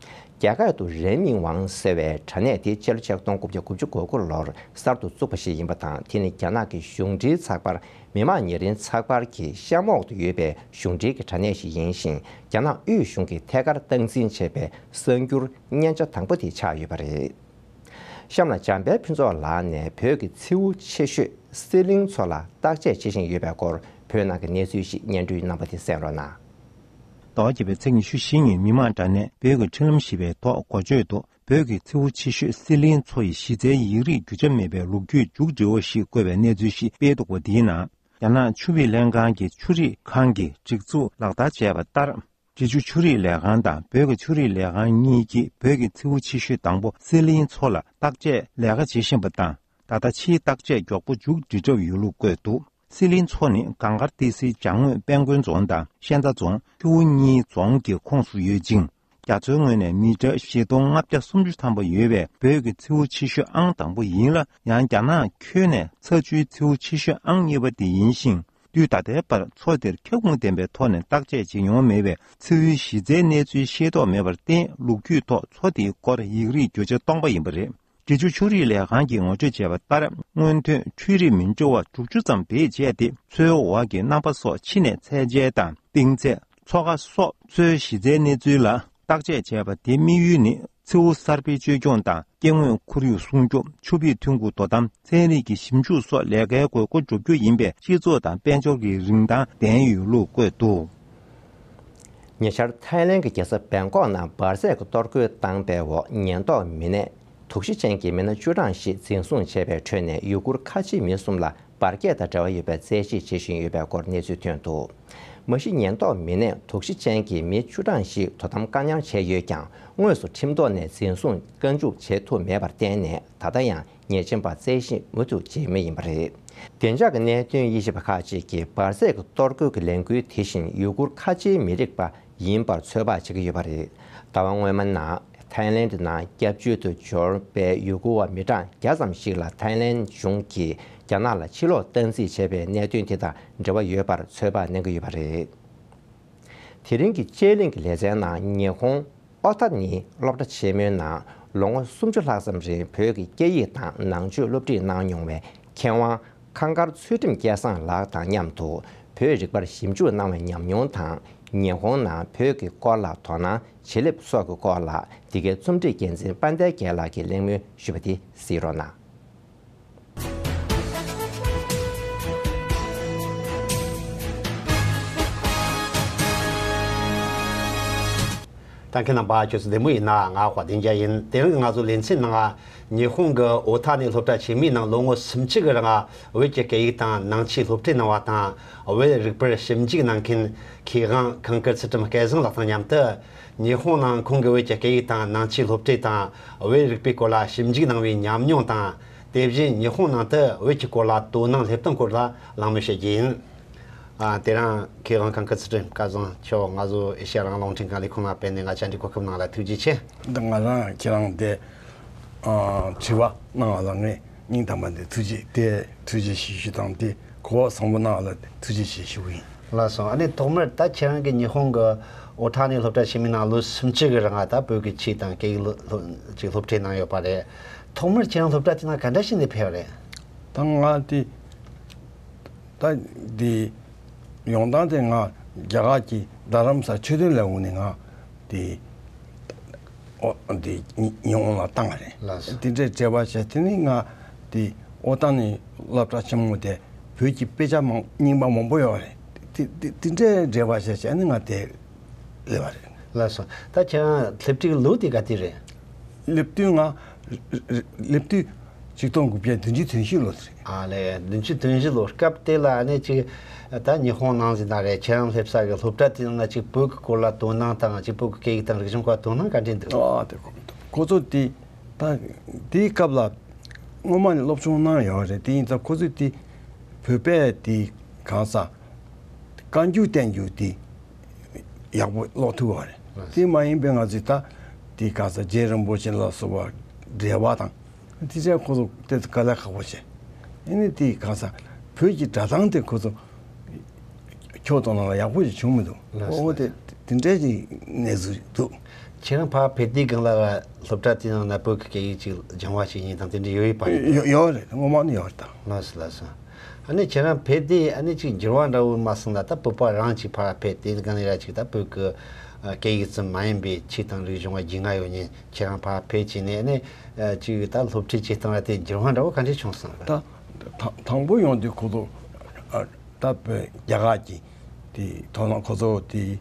རྒྱ་སྐད་དུ་རེན་མིང་ཝང་ཟེར་བའི་དྲ་གནས་དེ་ཕྱི་ལོ་ཆིག་སྟོང་དགུ་བརྒྱ་དགུ་བཅུ་གོ་དགུ་ལོར་གསར་དུ་བཙུགས་པ་ཞིག་ཡིན་པ་དང་། དེ་ནི་རྒྱ་ནག་གི་གཞུང་འབྲེལ་ཚགས་པར། མི་དམངས་ཉེ་རིང་ཚགས་པར་གྱི་གཤམ་འོག་ཏུ་ཡོད་པའི་གཞུང་འབྲེལ་གྱི་དྲ་གནས་ཤིག་ཡིན་ཞིང་། རྒྱ་ནག་དབུས་གཞུང་གིས་ཐད་ཀར་སྟངས་འཛིན་བྱས་པའི་གསར་འགྱུར་སྙན་ཆ་དང་པོ་དེ་ཆགས་ཡོད་པ་རེད། གཤམ་ལ་འཇམ་དཔལ་ཕུན་ཚོགས་ལགས་ནས་བོད་ཀྱི་མཚེའུ་ཆེ་ཤོས་སི་ལིང་མཚོ་ལ་བརྟག་དཔྱད་བྱེད་བཞིན་ཡོད་པའི་སྐོར། བོད་ནང་གི་གནས་ཚུལ་ཞིག་སྙན་སྒྲོན་གནང་པ་དེ་གསན་རོགས་གནང་། ཟླ་བ་བརྒྱད་པའི་ཚེས་ཉི་ཤུ་བཞི་ཉིན་མི་དམངས་དྲ་གནས་བོད་ཀྱི་འཕྲིན་ལམ་ཞེས་པའི་ཐོག་འགོ་བརྗོད་དུ། བོད་ཀྱི་མཚེའུ་ཆེ་ཤོས་སི་ལིང་མཚོ་ཡི་གཞི་རྩའི་ཡིག་རིགས་རྒྱུ་ཆ་མེད་པའི་ལོ་རྒྱུས་མཇུག་སྒྲིལ་བ་ཞིག་བཀོད་པའི་གནས་ཚུལ་ཞིག་སྤེལ་འདུག་པ། འདིའི་ནང་། རྒྱ་ནག་ཆུ་བེད་ལྷན་ཁང་གི་ཆུ་རིག་ཁང་གིས་སྒྲིག་འཛུགས་ལག་བསྟར་བྱས་པ་ལྟར། འབྲི་ཆུ་ཆུ་རིག་ལས་ཁང་དང་བོད་ཀྱི་ཆུ་རིག་ལས་ཁང་གཉིས་ཀྱིས་བོད་ཀྱི་མཚེའུ་ཆེ་ཤོས་དང་པོ་སི་ལིང་མཚོ་ལ་བརྟག་དཔྱད་ལས་ཀ་བྱེད་བཞིན་པ་དང་། ད་ལྟ་ཕྱིའི་བརྟག་དཔྱད་མགྱོགས་པོ་མཇུག་སྒྲིལ་གྲབས་ཡོད་ལུགས་བཀོད་འདུག། སི་ལིང་མཚོ་ནི་སྒང་དཀར་ཏི་སེའི་བྱང་ངོས་དཔལ་མགོན་རྫོང་དང་ཤན་རྩ་རྫོང་ཆུ་བོ་གཉིས་རྫོང་གི་ཁོངས་སུ་ཡོད་ཅིང་། རྒྱ་མཚོའི་ངོས་ནས་མི་ཊར་བཞི་སྟོང་ལྔ་བརྒྱ་སུམ་ཅུ་ཐམ་པ་ཡོད་པའི་བོད་ཀྱི་མཚེའུ་ཆེ་ཤོས་ཨང་དང་པོ་ཡིན་ལ། ཡང་རྒྱ་ནག་ཁྱོན་ནས་ཚ་ཆུའི་མཚེའུ་ཆེ་ཤོས་ཨང་གཉིས་པ་དེ་ཡིན་ཞིང་། དུས་ད་ལྟའི་བར་མཚོ་དེར་ཁྱབ་ཁོངས་ལྡན་པའི་ཐོག་ནས་བརྟག་དཔྱད་བྱེད་མྱོང་མེད་པས། མཚེའུའི་གཞི་རྩའི་གནས་ཚུལ་ཤེས་རྟོགས་མེད་པར་བརྟེན། ལོ་རྒྱུས་ཐོག་མཚོ་དེའི་སྐོར་ཡིག་རིགས་རྒྱུ་ཆ་སྟོང་པ་ཡིན་པ་རེད། འབྲི་ཆུ་ཆུ་རིག་ལས་ཁང་གིས་ངོ་སྤྲོད་བྱས་པ་ལྟར། སྔོན་ཐོན་འཕྲུལ་རིག་མི་འདྲ་བ་དྲུག་ཅུ་ཙམ་བེད་སྤྱད་དེ། མཚོའི་འོག་གི་རྣམ་པ་སོགས་ཕྱི་ནས་ཚད་འཇལ་དང་། གཏིང་ཚད། མཚོ་ཁ་སོགས་མཚོའི་གཞི་རྩའི་གནས་ཚུལ་ལ་བརྟག་དཔྱད་བྱས་པ་དེའི་དམིགས་ཡུལ་ནི། མཚེའུ་གསར་སྤེལ་བཅོས་སྐྱོང་དང་། སྐྱེ་དངོས་ཁོར་ཡུག་སྲུང་སྐྱོབ། ཆུ་བེད་ཐོན་ཁུངས་དོ་དམ། ཚན་རིག་གི་ཞིབ་འཇུག་སོགས་ལས་ཀའི་དགོས་མཁོ་སྒྲུབ་རྒྱུ་ཡིན་པས། སྤྱི་ཚོགས་དང་དཔལ་འབྱོར་གྱི་རིན་ཐང་ལྡན་ཡོད་ལུགས་བཀོད་འདུག། ཉེ་ཆར་ཐའི་ལེན་གྱི་རྒྱལ་ས་བེང་ཀོག་ནང་འབར་རྫས་ཀྱི་གཏོར་རྒོལ་བཏང་པའི་འོག་ཉེན་རྟོག་མི་སྣས་དོགས་གཞི་ཅན་གྱི་མི་སྣ་བཅུ་གྲངས་ཤིག་འཛིན་བཟུང་བྱས་པའི་ཁྲོད་ནས། ཡུ་གུར་ཁ་ཆེའི་མི་གསུམ་ལ་འབར་གས་དང་འབྲེལ་བ་ཡོད་པའི་རྩད་གཅོད་བྱེད་བཞིན་ཡོད་པའི་སྐོར་གནས་ཚུལ་ཐོན་འདུག། མ་གཞི་ཉེན་རྟོག་མི་སྣས་དོགས་གཞི་ཅན་གྱི་མི་བཅུ་གྲངས་ཤིག་དོ་དམ་བཀག་ཉར་བྱས་ཡོད་ཀྱང་། དངོས་སུ་ཁྲིམས་ཐོག་ནས་འཛིན་བཟུང་བཀའ་འཇུག་བྱེད་ཐུབ་མེད་པར་བརྟེན་ནས། ད་ལྟ་ཡང་ཉེས་ཅན་པ་རྩད་ཞིབ་མུ་མཐུད་བྱེད་མུས་ཡིན་པ་རེད། བདེ་འཇགས་ཀྱི་གནད་དོན་དབྱེ་ཞིབ་པ་ཁག་ཅིག་གིས་འབར་རྫས་ཀྱི་གཏོར་རྒོལ་གྱི་ལས་འགུལ་དེ་བཞིན་ཡུ་གུར་ཁ་ཆེའི་མི་རིགས་པ་ཡིན་པར་ཚོད་དཔག་བྱེད་ཀྱི་ཡོད་པ་རེད། ཟླ་བ་སྔོན་མ་ནང་ཐའི་ལེན་ནང་སྐྱབས་བཅོལ་དུ་འབྱོར་པའི་ཡུ་གུར་བ་མི་གྲངས་བརྒྱ་ཙམ་ཞིག་ལ་ཐའི་ལེན་གཞུང་གིས་རྒྱ་ནག་ལ་ཕྱིར་ལོག་སྟངས་འཛིན་བྱས་པའི་གནད་དོན་དེ་དང་འབྲེལ་བ་ཡོད་པར་ཚོད་དཔག་གནང་གི་ཡོད་པ་རེད། དེ་རིང་གི་དཔྱད་གླེང་གི་ལེ་ཚན་ནང་ཉི་ཧོང་ཨོ་ཐ་ནི་སློབ་གྲྭ་ཆེན་མོའི་ནང་ལོ་ངོ་སུམ་ཅུ་ལྷག་ཙམ་རིང་བོད་ཀྱི་སྐད་ཡིག་དང་ནང་ཆོས་སློབ་ཁྲིད་གནང་མྱོང་བའི་མཁས་དབང་ཁང་དཀར་ཚུལ་ཁྲིམས་སྐལ་བཟང་ལགས་དང་མཉམ་དུ་བོད་རིག་པར་ཞིབ་འཇུག་གནང་བའི་ཉམས་མྱོང་དང་། ཉི་ཧོང་ནང་བོད་ཀྱི་སྐོར་ལ་དོ་སྣང་བྱེད་ལེབ་སོགས་ཀྱི་སྐོར་ལ། འདི་གའི་རྩོམ་སྒྲིག་འགན་འཛིན་དཔལ་ལྡན་རྒྱལ་ལགས་ཀྱིས་གླེང་མོལ་ཞུས་པ་དེ་གཟིགས་རོགས་གནང་། ད་ཁྱེད་རྣམ་པ་ཁྱོད་ཚོ་བདེ་མོ་ཡིན་ན། ང་དཔལ་ལྡན་རྒྱལ་ཡིན། དེ་རིང་གི་ང་ཚོ་ལེ་ཚན་ནང་ཉི་ཧོང་གི་ཨོ་ཐ་ནི་སློབ་གྲྭ་ཆེན་མོའི་ནང་ལོ་ངོ་སུམ་ཅུ་གི་རིང་བོད་ཀྱི་སྐད་ཡིག་དང་ནང་ཆོས་སློབ་ཁྲིད་གནང་བ་དང་། བོད་རིག་པར་ཞིབ་འཇུག་གནང་མཁན་མཁས་དབང་ཁང་དཀར་ཚུལ་ཁྲིམས་སྐལ་བཟང་ལགས་དང་མཉམ་དུ། ཉི་ཧོང་ནང་ཁོང་གིས་བོད་ཀྱི་སྐད་ཡིག་དང་ནང་ཆོས་སློབ་ཁྲིད་དང་། བོད་རིག་པའི་སྐོར་ལ་ཞིབ་འཇུག་གནང་བའི་ཉམས་མྱོང་དང་། དེ་བཞིན་ཉི་ཧོང་ནང་དུ་བོད་ཀྱི་སྐོར་ལ་དོ་སྣང་སླེབས་སྟངས་སྐོར་ལ་གླེང་མོལ་བྱེད་རྒྱུ་ཡིན། ཨ། དེ་རིང་མཁས་དབང་ཁང་དཀར་ཚུལ་ཁྲིམས་སྐལ་བཟང་མཆོག་ང་ཚོ་ཨེ་ཤེ་ཡ་རང་དབང་རླུང་འཕྲིན་ཁང་ལས་ཁུངས་ནང་ཕེབས་ནས་ང་བཅར་འདྲི་གོ་སྐབས་གནང་བ་ལ་ཐུགས་རྗེ་ཆེ། འདི་ང་རང་ཁྱེད་རང་དེ། ཨ། དྲི་བ་གནང་བ་ལ་ངས་སྙིང་ཐག་པ་ནས་ཐུགས་རྗེ། དེ་ཐུགས་རྗེ་ཆེ་ཞུ་དང་། དེ་གོ་བ་བཟང་པོ་གནང་བ་ལ་ཐུགས་རྗེ་ཆེ་ཞུ་གི་ཡིན། ལགས་སོ། ཨ་ནི་ཐོག་མར་ད་ཁྱེད་རང་གིས་ཉི་ཧོང་གི་ཨོ་ཐ་ནི་སློབ་གྲྭ་ཆེན་མོའི་ནང་ལོ་སུམ་ཅུ་གི་རིང་ང་ད་བོད་ཀྱི་ཆོས་དང་སྐད་ཡིག་སློབ་སློབ་ཅིག་སློབ་ཁྲིད་གནང་ཡོད་པ་རེད། ཐོག་མར་ཁྱེད་རང་སློབ་གྲྭ་དེ་ནང་ག་འདྲ་ཞིག་ནས་ཕེབས་པ་རེད། ད་ང་དེ་ད་དེ་ཡོང་སྟངས་དེ་ང་རྒྱ་གར་གྱི་རྡ་རམ་ས་ཆོས་དོན་ལས་ཁུངས་ནས་ང་དེ་ཨོ་དེ་ཉི་ཉི་ཧོང་ལ་བཏང་བ་རེད། ལགས་སོ། དེ་འདྲའི་འབྲེལ་བ་བྱས། དེ་ནས་ང་དེ་ཨོ་ཐ་ནི་སློབ་གྲྭ་ཆེན་མོ་དེ་བོད་ཀྱི་དཔེ་ཆ་མང་རྙིང་པ་མང་པོ་ཡོད་རེད། དེ་དེ་དེ་འདྲའི་འབྲེལ་བ་བྱས་བྱས་ནས་ང་དེ་སླེབས་པ་རེད། ལགས་སོ། ད་ཁྱེད་རང་སླེབས་དུས་ལོ་དེ་ག་དུས་རེད། སླེབས་དུས་ང་སླེབས་དུས་ཆིག་སྟོང་དགུ་བརྒྱ་བདུན་ཅུ་དོན་བཞི་ལོ་དེ་རེད། ཨ་ལས། བདུན་ཅུ་དོན་བཞི་ལོ་སྐབས་དེ་ལ་ཨ་ནི་ཅིག་ད་ཉི་ཧོང་ནང་ཟིན་ན་རེད། ཁྱེད་རང་སླེབས་ས་གི་སློབ་གྲྭ་དེ་ནང་ན་ཅིག་བོད་ཀྱི་སྐོར་ལ་དོ་སྣང་དང་ཅིག་བོད་ཀྱི་སྐད་ཡིག་དང་རིག་གཞུང་སྐོར་དོ་སྣང་ག་འདྲས་འདུག་ཨ་དེ་ཁོ་ཁོ་ཚོ་དེ་ད་དེའི་སྐབས་ལ་སྔོན་མ་ནས་སློབ་སྦྱོང་གནང་ཡོད་རེད། དེ་ཡིན་ཙང་ཁོ་ཚོས་དེ་བོད་པས་དེ་གང་ཟག་བཀའ་འགྱུར་བསྟན་འགྱུར་དེ་ཡག་པོ་ཀློག་ཐུབ་པ་རེད། དེ་མ་ཡིན་པའི་ང་ཚོས་ད་དེ་གང་ཟག་རྗེ་རིན་པོ་ཆེ་ལ་སོགས་པ་འགྲེལ་པ་དང་དེ་ཚོ་ཁོ་ཚོ་དེ་ཚོ་དཀའ་ལས་ཁག་པོ་བྱས། ཨ་ནི་དེ་གང་ཟག་བོད་ཀྱི་སྒྲ་གདངས་དེ་ཁོ་ཚོ་ཁྱོད་དང་ནང་ལ་ཡག་པོ་ཞིག་བྱུང་མི་འདུག་ལགས་སོ། ཨོ་དེ་དེ་འདྲའི་ཅིག་གནས་ཚུལ་འདུག་ཁྱེད་རང་ཕར་ཕེབས་དུས་སྒང་ལ་སློབ་གྲྭ་དེ་ནང་ན་བོད་ཀྱི་སྐད་ཡིག་ཅིག་སྦྱང་བ་ཞིག་ཡིན་དང་དེ་འདྲ་ཡོད་ཡོད་པ་རེད། ཡོད་ཡོད་རེད། སྔོན་མ་ནས་ཡོད་རེད་ད། ལགས་སོ་ལགས་སོ། ཨ་ནི་ཁྱེད་རང་ཕེབས་དུས་ཨ་ནི་ཅིག་འགྱུར་བ་འདྲ་བོ་མ་སོང་ལ། ད་བོད་པ་རང་ཅིག་ཕར་ཕེབས་དུས་སྒང་ལ་ཅིག་ད་བོད་ཀྱི་ཨ་སྐད་ཡིག་ཙམ་མ་ཡིན་པའི་ཆོས་དང་རིག་གཞུང་ལ་རྒྱུས་མངའ་ཡོད་མཁན་ཁྱེད་རང་ཕར་ཕེབས་བྱས་ནས་ཨ་ནི་ཨ་ཅིག་ད་སློབ་ཁྲིད་བྱེད་སྟངས་ལ་དེ་འགྱུར་བ་འདྲ་བོ་ག་འདྲས་བྱུང་སོང་ལ། ད་དང་དང་པོ་ཡོང་དུས་ཁོ་ཚོ་ཨ། ད་བོད་རྒྱ་གར་གྱི་དེ་དོ་སྣང་ཁོ་ཚོ་དེ་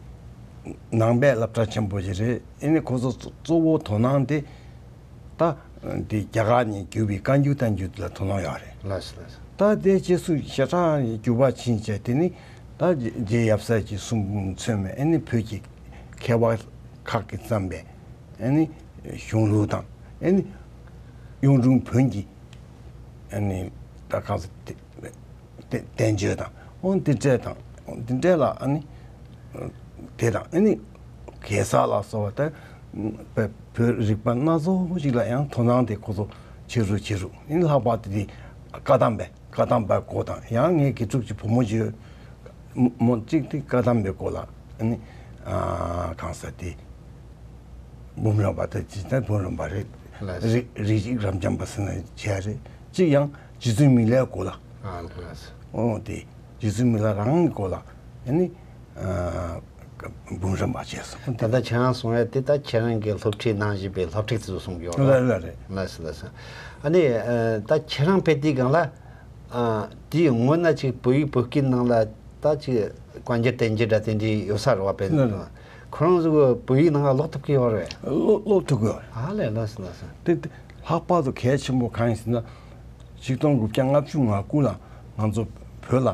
ནང་པའི་སློབ་གྲྭ་ཆེན་པོ་ཞིག་རེད། ཨ་ནི་ཁོ་ཚོ་གཙོ་བོ་དོ་སྣང་དེ་ད་དེ་རྒྱ་གར་ནས་བརྒྱུད་པའི་བཀའ་འགྱུར་བསྟན་འགྱུར་ལ་དོ་སྣང་ཡོད་རེད། ལགས་སོ་ལགས་སོ། ད་དེ་རྗེས་སུ་ཞེ་དྲག་འགྱུར་བ་ཕྱིན་བྱས། དེ་ནི་ད་རྗེ་ཡབ་སྲས་ཀྱིས་གསུངས་ཚུལ་མས། ཨ་ནི་བོད་ཀྱི་མཁས་པ་ཁག་གིས་བརྩམས་པའི་ཨ་ནི་གཞུང་ལུགས་དང་། ཨ་ནི་གཡུང་དྲུང་བོན་གྱི་ཨ་ནི་ད་གང་ཟེར་དེ། དེ་བསྟན་བཅོས་དང་། འོ་འདི་འདྲས་དང་འདི་འདྲས་ལ་ཨ་ནི་དེ་དང་ཨ་ནི་གེ་སར་ལ་སོགས་པ་ད་བོད་རིག་པ་སྣ་ཚོགས་ཤིག་ལ་ཡང་དོ་སྣང་དེ་ཁོ་ཚོ་ཆེ་རུ་ཆེ་རུ། ཨ་ནི་ལྷག་པར་དུ་དེ་བཀའ་གདམས་པའི་བཀའ་གདམས་པའི་སྐོར་དང་། ཡང་ངའི་དགེ་ཕྲུག་ཅིག་བུ་མོ་ཅིག་ཡོད། མོ་མོ་གཅིག་དེ་བཀའ་གདམས་པའི་སྐོར་ལ་ཨ་ནི་ཨ་གང་ཟེར་དེ། འབུམ་རམས་པ་དེ་ཅི་ལྟར་འབུམ་རམས་པ་རེད། ལགས། རིགས་རིགས་གཅིག་རབ་འབྱམས་པ་ཟེར་ན་བྱས་རེད། གཅིག་ཡང་རྗེ་བཙུན་མི་ལའི་སྐོར་ལ། ཨ་ལགས། འོ་དེ་རྗེ་བཙུན་མི་ལ་རང་གི་སྐོར་ལ་ཨ་ནི་ཨ་འབུམ་རམས་པ་བྱས་སོང་། ད་ལྟ་ཁྱེད་རང་གསུང་ཡ་དེ་ད་ཁྱེད་རང་གིས་སློབ་ཁྲིད་གནང་བཞིན་པའི་སློབ་ཕྲུག་ཚོས་གསུང་གི་ཡོད་རེད། ལགས་ལགས་རེད། ལགས་སོ་ལགས་སོ། ཨ་ནི་ཨ་ད་ཁྱེད་རང་ཕེབས་དུས་སྒང་ལ། ཨ་དེའི་སྔོན་ན་ཅིག་བོད་ཡིག་བོད་སྐད་ནང་ལ་ད་ཅིག་བཀའ་འགྱུར་བསྟན་འགྱུར་འདྲ་དེ་འདྲའི་ཡོད་ས་རེད་པ། དཔེ་ལ་ཁོ་རང་ཚོ་གི་བོད་ཡིག་ནང་ལ་ཀློག་ཐུབ་ཀྱི་ཡོད་རེད། ཀློག་ཀློག་ཐུབ་ཀྱི་ཡོད་རེད། ཨ་ལས། ལགས་སོ་ལགས་སོ། དེ་དེ་ལྷག་པར་དུ་གལ་ཆེན་པོ་གང་ཡིན་ཟེར་ན། ཆིག་སྟོང་དགུ་བརྒྱ་ལྔ་བཅུ་ང་དགུ་ལ་ང་ཚོ་བོད་ལ་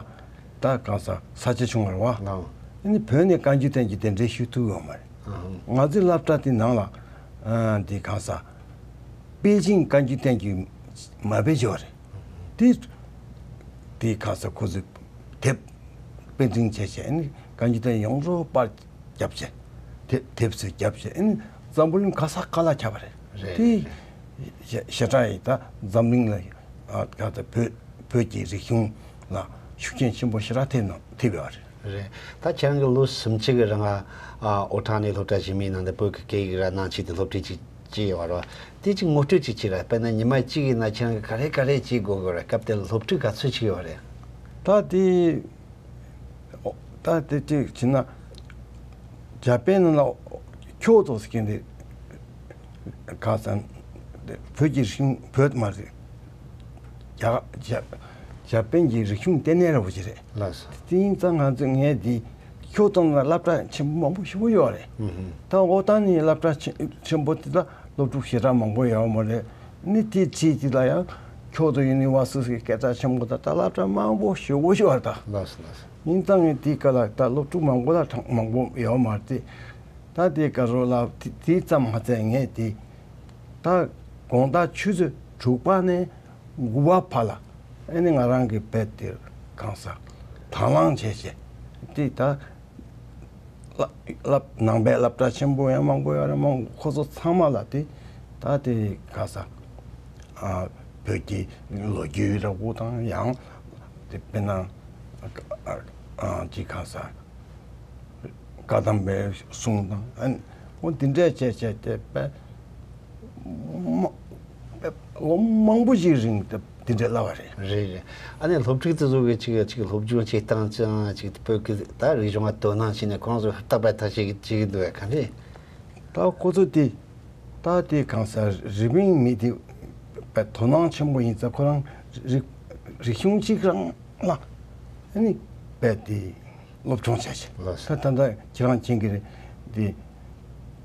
ད་གང་ཟག་ས་ཆ་བྱུང་བ་རེད་པ། ལགས། ཨ་ནི་བོད་ནས་བཀའ་འགྱུར་བསྟན་འགྱུར་གདན་འདྲེན་ཞུ་ཐུབ་ཡོད་མ་རེད། ཨ་ཧུམ། ང་ཚོའི་སློབ་གྲྭ་དེ་ནང་ལ་ཨ་དེ་གང་ཟག་པེ་ཅིང་བཀའ་འགྱུར་བསྟན་འགྱུར་མ་དཔེ་བརྗོད་རེད། དེ་དེ་གང་ཟག་ཁོ་ཚོས་དེབ་པེ་ཅིང་བྱས་བྱས། ཨ་ནི་བཀའ་འགྱུར་དེ་ཡོངས་རྫོགས་པར་བརྒྱབ་བྱས། དེབ་དེབ་ཚོས་བརྒྱབ་བྱས། ཨ་ནི་འཛམ་བུ་གླིང་ག་ས་ག་ལ་ཁྱབ་པ་རེད། རེད། དེ་ཞེ་ཞེ་དྲག་ཡིན། ད་འཛམ་གླིང་ལ་ཨ་ད་ལྟ་བོད་བོད་ཀྱི་རིག་གཞུང་ལ་ཤུགས་རྐྱེན་ཆེན་པོ་ཞེ་དྲག་ཐེབས་ན་ཐེབས་ཡོད་རེད། རེད། ད་ཁྱེད་རང་གིས་ལོ་སུམ་ཅུ་གི་རིང་ལ་ཨ་ཨོ་ཊ་ནི་སློབ་གྲྭ་ཆེན་མོའི་ནང་དུ་བོད་ཀྱི་སྐད་ཡིག་ར་ནང་ཆོས་དེ་སློབ་ཁྲིད་ཅིག་བྱས་ཡོད་རེད། དེ་ཅིག་ངོ་སྤྲོད་ཅིག་བྱེད་ར། དཔེར་ན་ཉི་མ་གཅིག་ཡིན་ན་ཁྱེད་རང་གིས་ག་རེ་ག་རེ་བྱེད་དགོས་དགོས་རེད། སྐབས་དེར་སློབ་ཕྲུག་ག་ཚོད་ཅིག་ཡོད་རེད། ད་དེ་ཨོ་ད་དེ་ཅིག་བྱས་ན་འཇར་པན་ནང་ལ་ཁྱོ་ཏོ་ཟེར་མཁན་དེ་ག་ས་བོད་ཀྱི་རིག་གཞུང་བོད་མ་རེད། རྒྱ་རྒྱ་འཇར་པན་གྱི་རིག་གཞུང་ལྟེ་གནས་འདྲ་བོ་ཅིག་རེད། ལགས་སོ། དེ་ཡིན་ཙང་ང་ཚོ་ངས་འདི་ཁྱོ་ཏོ་ནང་ལ་སློབ་གྲྭ་ཆེན་པོ་མང་པོ་ཞེ་པོ་ཡོད་རེད། ཨུ་ཧུམ། ད་ཨོ་ཊ་ནི་སློབ་གྲྭ་ཆེ་ཆེན་པོ་དེ་ལ་སློབ་ཕྲུག་ཞེ་དྲག་མང་པོ་ཡོད་མ་རེད། ནི་དེའི་ཁྲིད་དེ་ལ་ཡང་ཁྱོ་ཏོ་ཡུ་ནི་ཝར་སི་ཊི་གི་སྐད་གྲགས་ཆེན་པོ་དང་ད་སློབ་གྲྭ་མང་པོ་ཞེ་པོ་ཞིག་ཡོད་རེད་ད། ལགས་སོ་ལགས་སོ། ཡིན་ཙང་ངས་དེའི་སྐབས་ལ་ད་སློབ་ཕྲུག་མང་པོ་ལ་གྲངས་མང་པོ་ཡོད་མ་རེད། ད་དེའི་སྐབས་རོ་ལ་དེ་དེ་ཙམ་མ་ཚད་ངས་དེ་ད་དགོང་དག་ཆུ་ཚོད་དྲུག་པ་ནས་དགུ་པ་བར་ལ་ཨ་ནི་ང་རང་གི་བེད་དེ་གང་ཟག་དང་བླངས་བྱས་བྱས་དེ་ད། སློབ་སློབ་ནང་པའི་སློབ་གྲྭ་ཆེན་པོ་ཡང་མང་པོ་ཡོད་རེད། མང་ཁོ་ཚོ་ཚང་མ་ལ་དེ་ད་དེ་ག་ས་ཨ་བོད་ཀྱི་ལོ་རྒྱུས་འདྲ་པོ་དང་། ཡང་དེ་དཔེར་ན་ཨ་ ཨ་ཅིག་གང་ཟག་བཀའ་གདམས་པའི་གསུང་དང་ཨ་ནི་འོ་འདི་འདྲས་བྱས་བྱས་ཏེ་དཔེ་མ་དཔེ་ལོ་མང་པོ་ཞིག་རིང་དེ་འདི་འདྲས་བསླབ་པ་རེད། རེད་རེད། ཨ་ནི་སློབ་ཕྲུག་དེ་ཚོ་གི་ཅིག་ཅིག་སློབ་སྦྱོང་བྱེད་སྟངས་ཅང་ཅིག་བོད་ཀྱི་ད་རིག་གཞུང་ལ་དོ་སྣང་བྱས་ནས་ཁོང་ཚོ་ཧུར་ཐག་པ་ཐག་བྱེད་ཀྱི་བྱེད་ཀྱི་འདུག་ག་ག་འདྲས། ད་ཁོ་ཚོ་དེ་ད་དེ་གང་ཟག་རི་པིན་མི་དེ་དཔེ་དོ་སྣང་ཆེན་པོ་ཡིན་ཙང་ཁོ་རང་རིག་རིག་གཞུང་གཅིག་རང་ལ་ཨ་ནི་དཔེ་དེ་སློབ་སྦྱོང་བྱས་ཤག་ལགས་སོ། ད་ད་ལྟ་ཁྱེད་རང་མཁྱེན་གྱི་རེད་དེ།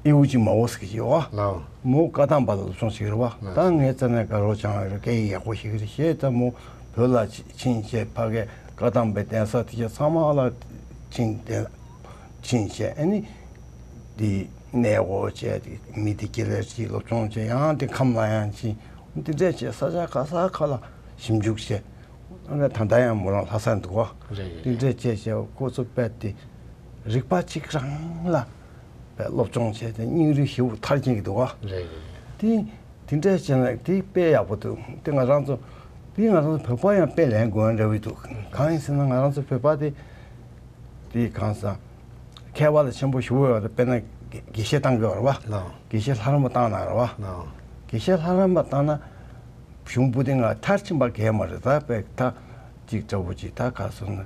ཨི་ཝུ་ཅི་མ་འོ་ཟེར་གྱི་ཡོད་བ། ལགས། མོ་བཀའ་གདམས་པ་ལ་སློབ་སྦྱོང་བྱེད་ཀྱི་རེད་བ། ལགས། ད་ངས་རྩ་ནས་དགའ་རོགས་བྱུང་བ་རེད། སྐད་ཡིག་ཡག་པོ་ཤེས་ཀྱི་རེད་ཞེས། ད་མོ་བོད་ལ་ཕྱིན་བྱས་ཕ་གིའི་བཀའ་གདམས་པའི་གདན་ས་དེ་ཚོ་ཚང་མ་ལ་ཕྱིན་ཏེ་ཕྱིན་བྱས་ཨ་ནི་དེ་གནས་སྐོར་བྱས་ཏེ་མི་དེ་སྐྱེ་ལས་ཀྱི་སློབ་སྦྱོང་བྱས། ཡང་དེ་ཁམས་ལ་ཡང་ཕྱིན། དེ་འདྲས་བྱས་ས་ཆ་ག་ས་ག་ལ་ཞིབ་འཇུག་བྱས། ཨ་ནི་ད་ལྟ་ཡང་མོ་རང་ལྷ་སར་འདུག་བ། རེད་རེད། དེ་འདྲས་བྱས་བྱས་ཁོ་ཚོ་དཔེ་དེ་རིག་པ་གཅིག་རང་ལ་དཔེ་སློབ་སྦྱོང་བྱས་ཏེ་སྙིང་རུས་ཞེ་པོ་མཐར་ཕྱིན་གྱི་འདུག་བ། རེད་རེད། དེ་དེ་འདྲས་བྱས་ན་དེ་དཔེ་ཡག་པོ་འདུག་དེ་ང་རང་ཚོ་དེ་ང་རང་ཚོ་བོད་པ་ཡང་དཔེ་ལེན་དགོས་འདྲ་བོ་འདུག་གང་ཡིན་ཟེར་ན་ང་རང་ཚོ་བོད་པ་དེ་དེ་གང་ཟག་མཁས་པ་ལ་ཆེན་པོ་ཞུ་བ་ཡོད་རེད། དཔེར་ན་དགེ་དགེ་བཤེས་བཏང་གི་ཡོད་རེད་བ། ལགས། དགེ་བཤེས་ལྷ་རམས་པ་བཏང་ན་རེད་བ། ལགས། དགེ་བཤེས་ལྷ་རམས་པ་བཏང་ན། གཞུང་པོ་ཏི་ང་མཐར་ཕྱིན་པ་གས་མ་རེད། ད་དཔེ་ད་ཅིག་འདྲ་བོ་ཅིག་ད་ག་སོང་ན་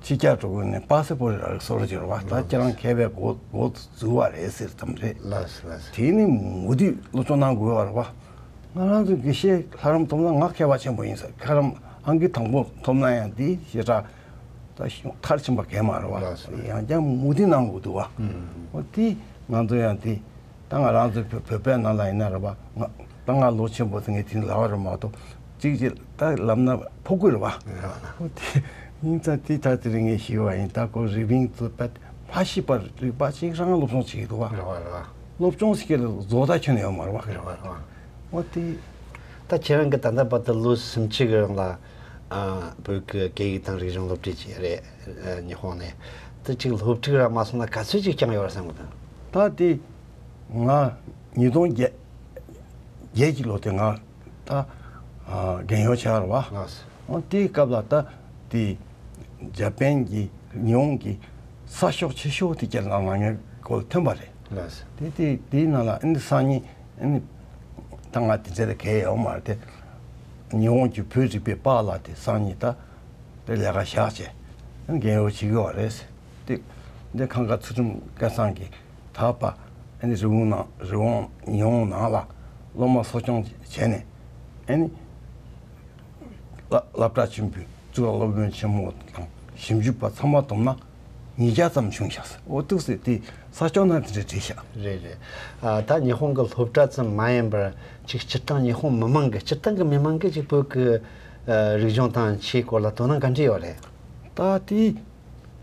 ཕྱི་རྒྱལ་འགྲོ་དགོས་ནས་པ་སེ་པོ་རི་རག་སོར་གྱི་རེད་བ། ད་ཁྱེད་རང་མཁས་པའི་འགོ་འགོ་འཛུལ་བ་རེད་ཟེར་ཙམ་རེད། ལགས་སོ་ལགས་སོ། དེ་ནི་མུ་མཐུད་སློབ་སྦྱོང་གནང་དགོས་བ་རེད་བ། ང་རང་ཚོ་དགེ་བཤེས་ལྷ་རམས་ཐོབ་ན་ང་མཁས་པ་ཆེན་པོ་ཡིན་ཟེར། ལྷ་རམས་ཨང་ཀི་དང་པོ་ཐོབ་ན་ཡང་དེ་ཞེ་དྲག་ད་མཐར་ཕྱིན་པ་གས་མ་རེད་བ། ལགས་སོ། ཡང་བསྐྱར་མུ་མཐུད་གནང་དགོས་འདུག་བ། ཨུམ། འོ་དེ་ང་ཚོ་ཡང་དེ། ད་ང་རང་ཚོ་བོད་བོད་པའི་ནང་ལ་ཡིན་ན་རེད་པ། ང་ད་ང་ལོ་ཆེན་པོ་ཚོ་ངས་དེ་ལབ་པ་རེད་མ་གཏོགས་གཅིག་གཅིག་ད་ལབ་ན་ཕོག་གི་རེད་པ། ཨོ་དེ་ཡིན་ཙང་དེ་ད་དེ་རིང་ངས་ཞུས་པ་ཡིན། ད་ཁོ་རི་པིན་ཚོ་པད་མ་ཤེས་པར་རིག་པ་གཅིག་རང་སློབ་སྦྱོང་བྱེད་ཀྱི་འདུག་པ། རེད་པ་རེད་པ། སློབ་སྦྱོང་ཟེར་གྱི་ལ་བཟོ་ལྟ་ཁྱོན་ནས་ཡོད་མ་རེད་པ། རེད་པ་རེད་པ། ཨོ་དེ། ད་ཁྱེད་རང་གི་ད་ལྟ་བར་དུ་ལོ་སུམ་ཅུ་གི་རིང་ལ་ཨ་བོད་ཀྱི་སྐད་ཡིག་དང་རིག་གཞུང་སློབ་ཁྲིད་བྱས་རེད། ཨ་ཉི་ཧོང་ནས་དེ་གཅིག་སློབ་ཕྲུག་རང་མ་སོང་ན་ག་ཚོད་ཅིག་བསྐྱངས་ཡོད་རེད་བསམ་གི་འདུག་ད་དེ། ང་ཉིས་སྟོང་བརྒྱད་བརྒྱད་ཀྱི་ལོ་དེ་ང་ད་ཨ་རྒན་ཡོལ་ཆགས་རེད་བ། ལགས་སོ། ཨོ་དེའི་སྐབས་ལ་ད་དེ་འཇར་པན་གྱི་ཉི་ཧོང་གི་གསར་ཤོག་ཆེ་ཤོས་དེ་ཁྱེད་རང་ནང་ངའི་སྐོར་ཐོན་པ་རེད། ལགས་སོ། དེ་དེ་དེའི་ནང་ལ་ཨ་ནི་སང་ཉིན་ཨ་ནི་ད་ང་དེ་འདྲ་གས་ཡོད་མ་རེད་དེ། ཉི་ཧོང་གི་བོད་རིག་པའི་པཱ་ལགས་དེ་སང་ཉིན་ད་དེ་ལས་ཀ་བཞག་བྱས་ཨ་ནི་རྒན་ཡོལ་བྱེད་ཀྱི་ཡོད་རེད། དེ་འདི་ཁང་ཁ་ཚུལ་ཁྲིམས་སྐལ་བཟང་གིས། ད་བ་ཨ་ནི་རི་བོང་ནང་རི་བོང་ཉི་ཧོང་ནང་ལ་སློབ་མ་གསོ་སྐྱོང་བྱས་ནས་ཨ་ནི་སླ་སློབ་གྲྭ་ཆེན་པོའི་གཙུག་ལག་སློབ་དཔོན་ཆེན་མོ་དང་ཞིབ་འཇུག་པ་ཚང་མ་བསྡོམས་ན་ཉིས་བརྒྱ་ཙམ་བྱུང་ཤག་འོ་ཐུགས་སྲས་དེ་ས་ཕྱོགས་ན་དེ་འདྲ་བྲིས་ཤག་རེད་རེད། ཨ་ད་ཉི་ཧོང་གི་སློབ་གྲྭ་ཙམ་མ་ཡིན་པར་ཅིག་སྤྱིར་བཏང་ཉི་ཧོང་མི་མང་གི་སྤྱིར་བཏང་གི་མི་མང་གི་ཅིག་བོད་ཀྱི་ཨ་རིག་གཞུང་དང་ཆོས་སྐོར་ལ་དོ་སྣང་ག་འདྲ་ཡོད་རེད། ད་དེ།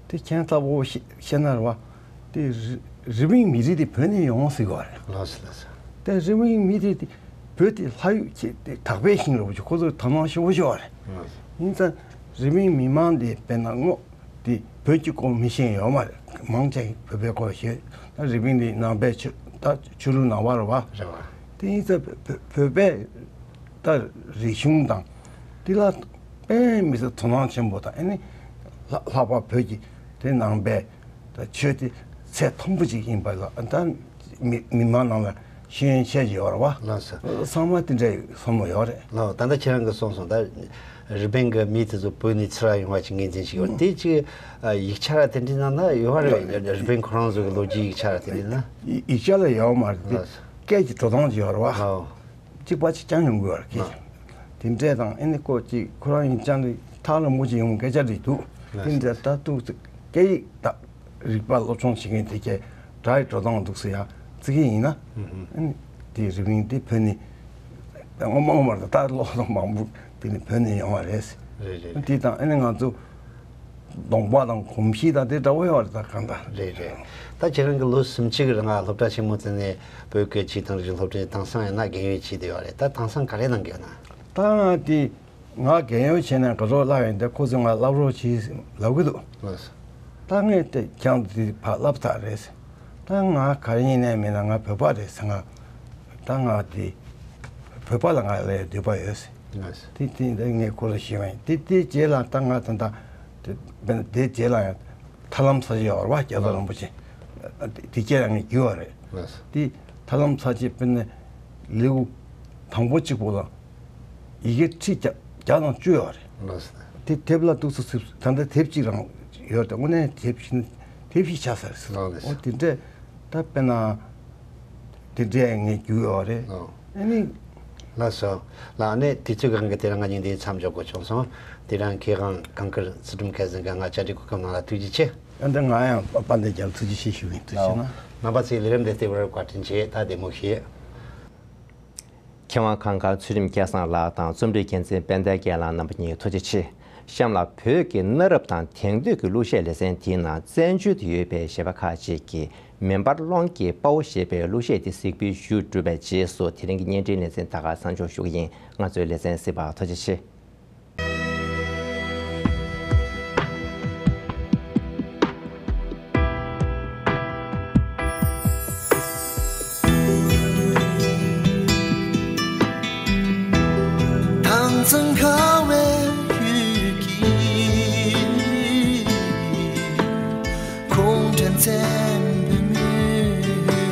དེ་ཁྱེད་ལྟ་བུ་བཤད་བཤད་ན་རེད་བ། དེ་རི་རི་པིན་མི་རིགས་དེ་བོད་ནས་ཡོང་ཟེར་གི་རེད། ལགས་སོ་ལགས་སོ། དེ་རི་པིན་མི་རིགས་དེ་བོད་དེ་ལྷ་ཡུལ་ཆེ་དེ་དག་པའི་ཞིང་རེད་བ། ཁོ་ཚོ་དོ་སྣང་ཞེ་པོ་ཞིག་ཡོད་རེད། ལགས་སོ། ཡིན་ཙང་རི་པིན་མི་མང་དེ་དཔེར་ན་སྔོན་དེ་བོད་ཀྱི་སྐོར་མི་ཤེས་ཡོད་མ་རེད། མང་ཆེ་བོད་པའི་སྐོར་ཤེས། ད་རི་པིན་དེ་ནང་པའི་ཆོས་ད་ཆོས་ལུགས་ནང་པ་རེད་བ། རེད་བ། དེ་ཡིན་ཙང་བོད་བོད་བོད་པའི་ད་རིག་གཞུང་དང་དེ་ལ་དཔེ་མི་སྲིད་དོ་སྣང་ཆེན་པོ་དང་ཨ་ནི་ལྷ་ལྷག་པར་བོད་ཀྱི་དེ་ནང་པའི་ད་ཆོས་དེ་ཚད་མཐོན་པོ་ཅིག་ཡིན་པ་ལ་ད་མི་མི་མང་ནང་ལ་ཤེས་ཡོན་ཆེ་ཡོད་རེད་བ། ལགས་སོ། ཚང་མ་དེ་འདྲའི་བསམ་བློ་ཡོད་རེད། ལགས་ད་ལྟ་ཁྱེད་རང་གིས་གསུངས་སོང་། ད་རི་པིན་གྱི་མི་དེ་ཚོ་བོད་ནས་ཚུར་ཡོང་བ་ཅིག་ངོས་འཛིན་ཞིག་ཡོད་དེ་ཅིག་ཡིག་ཆ་ར་དེ་འདྲའི་ནང་ན་ཡོད་རེད། རི་པིན་ཁོ་རང་ཚོ་གི་ལོ་རྒྱུས་ཡིག་ཆ་ར་དེ་འདྲའི་ནང་ཡིག་ཆ་ལ་ཡོད་མ་རེད་དེ། ལགས་སོ། སྐད་ཀྱི་འགྲོ་སྟངས་ཅིག་ཡོད་རེད་བ། ལགས། གཅིག་པ་གཅིག་རྐྱང་ཡོང་གི་ཡོད་རེད། ལགས། དེ་འདྲས་དང་ཨ་ནི་ཀོ་གཅིག་ཁོ་རང་ཡིན་ཀྱང་རེད། ཐག་ལ་མོ་གཅིག་ཡོང་སྐད་ཆ་རེད་འདུག་ལགས། དེ་འདྲས་ད་ཐུག་སྐད་ཡིག་དང་རིག་པ་སློབ་སྦྱོང་བྱེད་མཁན་དེ་གས་སྒྲ་ཡི་འགྲོ་སྟངས་འདུག་ཟེར་ཡ་བརྩི་གི་ཡིན་ན། ཨ་ནི་དེ་རི་པིན་དེ་བོད་ནས་ངོ་མ་ངོ་མ་རེད། ད་ལོ་མང་པོ་དེ་ནས་བོད་ནས་ཡོང་བ་རེད། རེད་རེད། དེ་དང་ཨ་ནི་ང་ཚོ་གདོང་པ་དང་གོམས་གཤིས་དང་དེ་འདྲ་བོ་ཡོད་རེད། ད་གང་ལྟར། རེད་རེད། ད་ཁྱེད་རང་གི་ལོ་སུམ་ཅུ་གི་རིང་ལ་སློབ་གྲྭ་ཆེན་མོ་དེ་ནས་བོད་སྐད་ཆོས་དང་རིག་གཞུང་སློབ་གྲྭའི་དེང་སང་ཡིན་ན་རྒན་ཡོལ་བྱས་བསྡད་ཡོད་རེད། ད་དེང་སང་ག་རེ་གནང་གི་ཡོད་ན། ད་ང་དེ་ང་རྒན་ཡོལ་བྱས་ནས་ག་ཚོད་བསླབ་ཡོད་འདི་ཁོ་ཚོས་ང་བསླབ་རོགས་གྱིས་ལབ་གི་འདུག་ལགས་སོ། ད་ངས་དེ་ཁྱང་དེ་ཕར་བསླབ་ཚར་རེད། ད་ང་ག་རེ་ཡིན་ནའི་མིན་ན་ང་བོད་པ་རེད་ཟེར། ང་ད་ང་དེ་བོད་པ་ལ་ང་ལས་འདོད་པ་ཡོད་ཟེར། ལགས་སོ། དེ་དེ་འདི་ངས་ཁོ་ལ་ཞུས་པ་ཡིན། དེ་དེའི་རྗེས་ལ་ད་ང་ད་ལྟ་ དེ་དཔེར་ན་དེའི་རྗེས་ལ་ཡང་ཐར་ལམ་ཚར་གཅོད་ཡོད་རེད་བ། རྒྱལ་ཚབ་རིན་པོ་ཆེ། དེ་སྐད་ཡང་ངས་བརྒྱུད་པ་རེད། ལགས་སོ། དེ་ཐར་ལམ་ཚར་གཅོད་དཔེར་ན་ལེའུ་དང་པོ་གཅིག་པོ་ལ་ཡི་གེ་ཁྲི་བརྒྱ་བརྒྱ་དང་བཅུ་ཡོད་རེད། ལགས་སོ། དེ་དེབ་ལ་འདུག་སེ་ཚུད། ད་ལྟ་དེབ་གཅིག་རང་ཡོད་རེད། དངོས་གནས་དེབ་བཞི་དེབ་བཞི་ཆགས་ཚར་རེད། ལགས་སོ། འོ་དེ་འདྲས་ད་དཔེར་ན་དེ་འདྲས་ངས་བརྒྱུད་ཡོད་རེད། ལགས། ཨ་ནི། ལགས་སོ། ལགས། ཨ་ནི་དུས་ཚོད་ཀྱི་དབང་གིས་དེ་རིང་ང་གཉིས་འདིར་མཚམས་འཇོག་དགོས་བྱུང་སོང་། དེ་རིང་མཁས་དབང་གངས་དཀར་ཚུལ་ཁྲིམས་སྐལ་བཟང་གིས་ང་བཅར་འདྲི་གོ་སྐབས་གནང་ལ་ཐུགས་རྗེ་ཆེ། ཨ་འདི་ང་ཡང་དཔལ་ལྡན་རྒྱལ་ལ་ཐུགས་རྗེ་ཆེ་ཞུ་གི་ཡིན། ཐུགས་རྗེ་ཆེ་གནང་། རྣམ་པ་ཚོས་ལས་རིམ་འདི་ལྟེ་བར་བཀའ་དྲིན་ཆེ། ད་བདེ་མོ་བྱོས། མཁས་དབང་གངས་དཀར་ཚུལ་ཁྲིམས་སྐལ་བཟང་ལགས་དང་རྩོམ་སྒྲིག་འགན་འཛིན་དཔལ་ལྡན་རྒྱལ་ལགས། རྣམ་པ་གཉིས་ཐུགས་རྗེ་ཆེ། གཤམ་ལ་བོད་ཀྱི་གནའ་རབས་དང་དེང་དུས་ཀྱི་གླུ་གཞས་ལེ་ཚན་དེའི་ནང་བཙན་བྱོལ་དུ་ཡོད་པའི་གཞས་པ་ཁག་ཅིག་གིས་མེ་འབར་ཀློང་གི་དཔའ་བོ་ཞེས་པའི་གླུ་གཞས་དེ་གཟིགས་འབུལ་ཞུས་གྲུབ་པའི་རྗེས་སུ་དེ་རིང་གི་བརྙན་འཕྲིན་ལེ་ཚན་ད་ག་མཚམས་འཇོག་ཞུ་གི་ཡིན། ང་ཚོའི་ལེ་ཚན་གཟིགས་པར་ཐུགས་རྗེ་ཆེ། དྭངས་གཙང་ཁ་བའི་ཡུལ་གྱི་ཁོང་ཁྲན་བཙན་པོའི་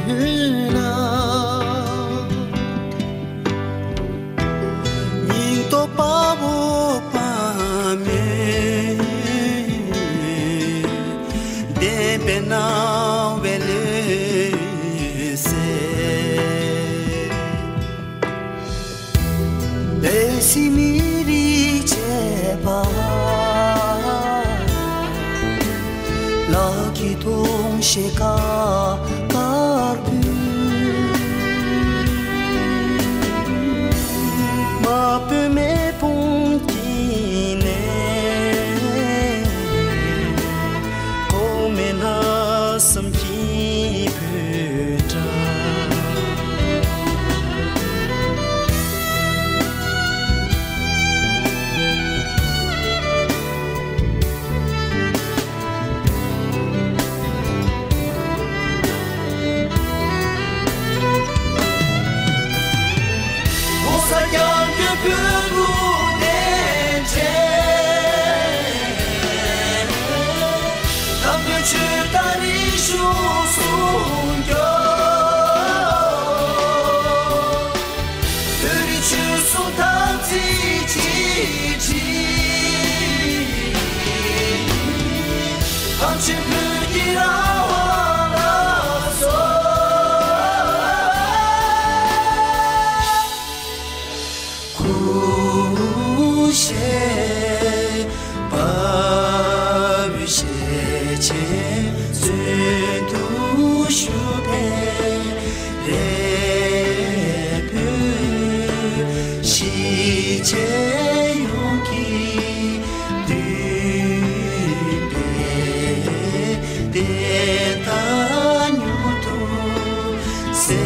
མུན་ནག་སྙིང་སྟོབས་དཔའ་བོ་དཔའ་མོས་བདེན་པའི་སྣང་བས་ལུས་སེལ། བོད་སྲིད་མི་རིགས་བཅས་པ། ལག་གི་ཐུང་ཤེས་ཀ་དཀར་པོའི། དམར་པོའི་མེ་དཔུང་དཀྱིལ་ནས། གོང་མའི་ལྷག་བསམ་སྐྱེས་བུ་འདྲ། ༸གོང་ས་༸སྐྱབས་མགོན་བོད་ལུགས་བདེན་བྲལ། དམ་པའི་ཆོས་དང་རིག་གཞུང་སྲུང་སྐྱོབ། བོད་རིགས་ཆོས་སྲུང་དམ་ཚིག་ཆེད་ཁྲིད། ཕམ་ཆེན་བོད་ཀྱི་རང་དབང་ལ་སོགས། སྐུ་གཤེགས་དཔའ་བོའི་ཞལ་ཆེམས་སྩོལ་དུ་ཞུགས་པའི་རེ་འབོད། གཞིས་བྱེས་ཡོངས་ཀྱི་མདུན་དཔེ་བདེན་མཐའ་མྱུར་དུ་གསལ་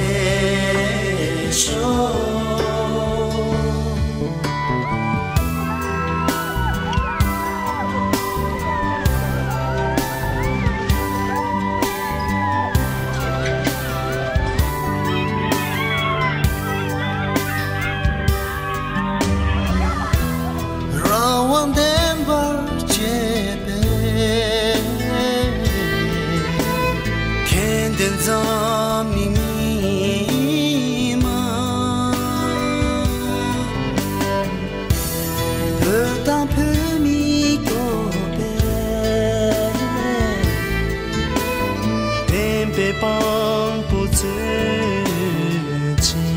ཤོག། རང་དབང་ལྡན་པར་བྱེད་པའི་མཁྱེན་ལྡན་འཛམ་གླིང་མི་མང་། བོད་དང་བོད་མིའི་སྐྱོབ་པའི་བདེན་པའི་དཔང་པོ་མཛོད་ཅིག།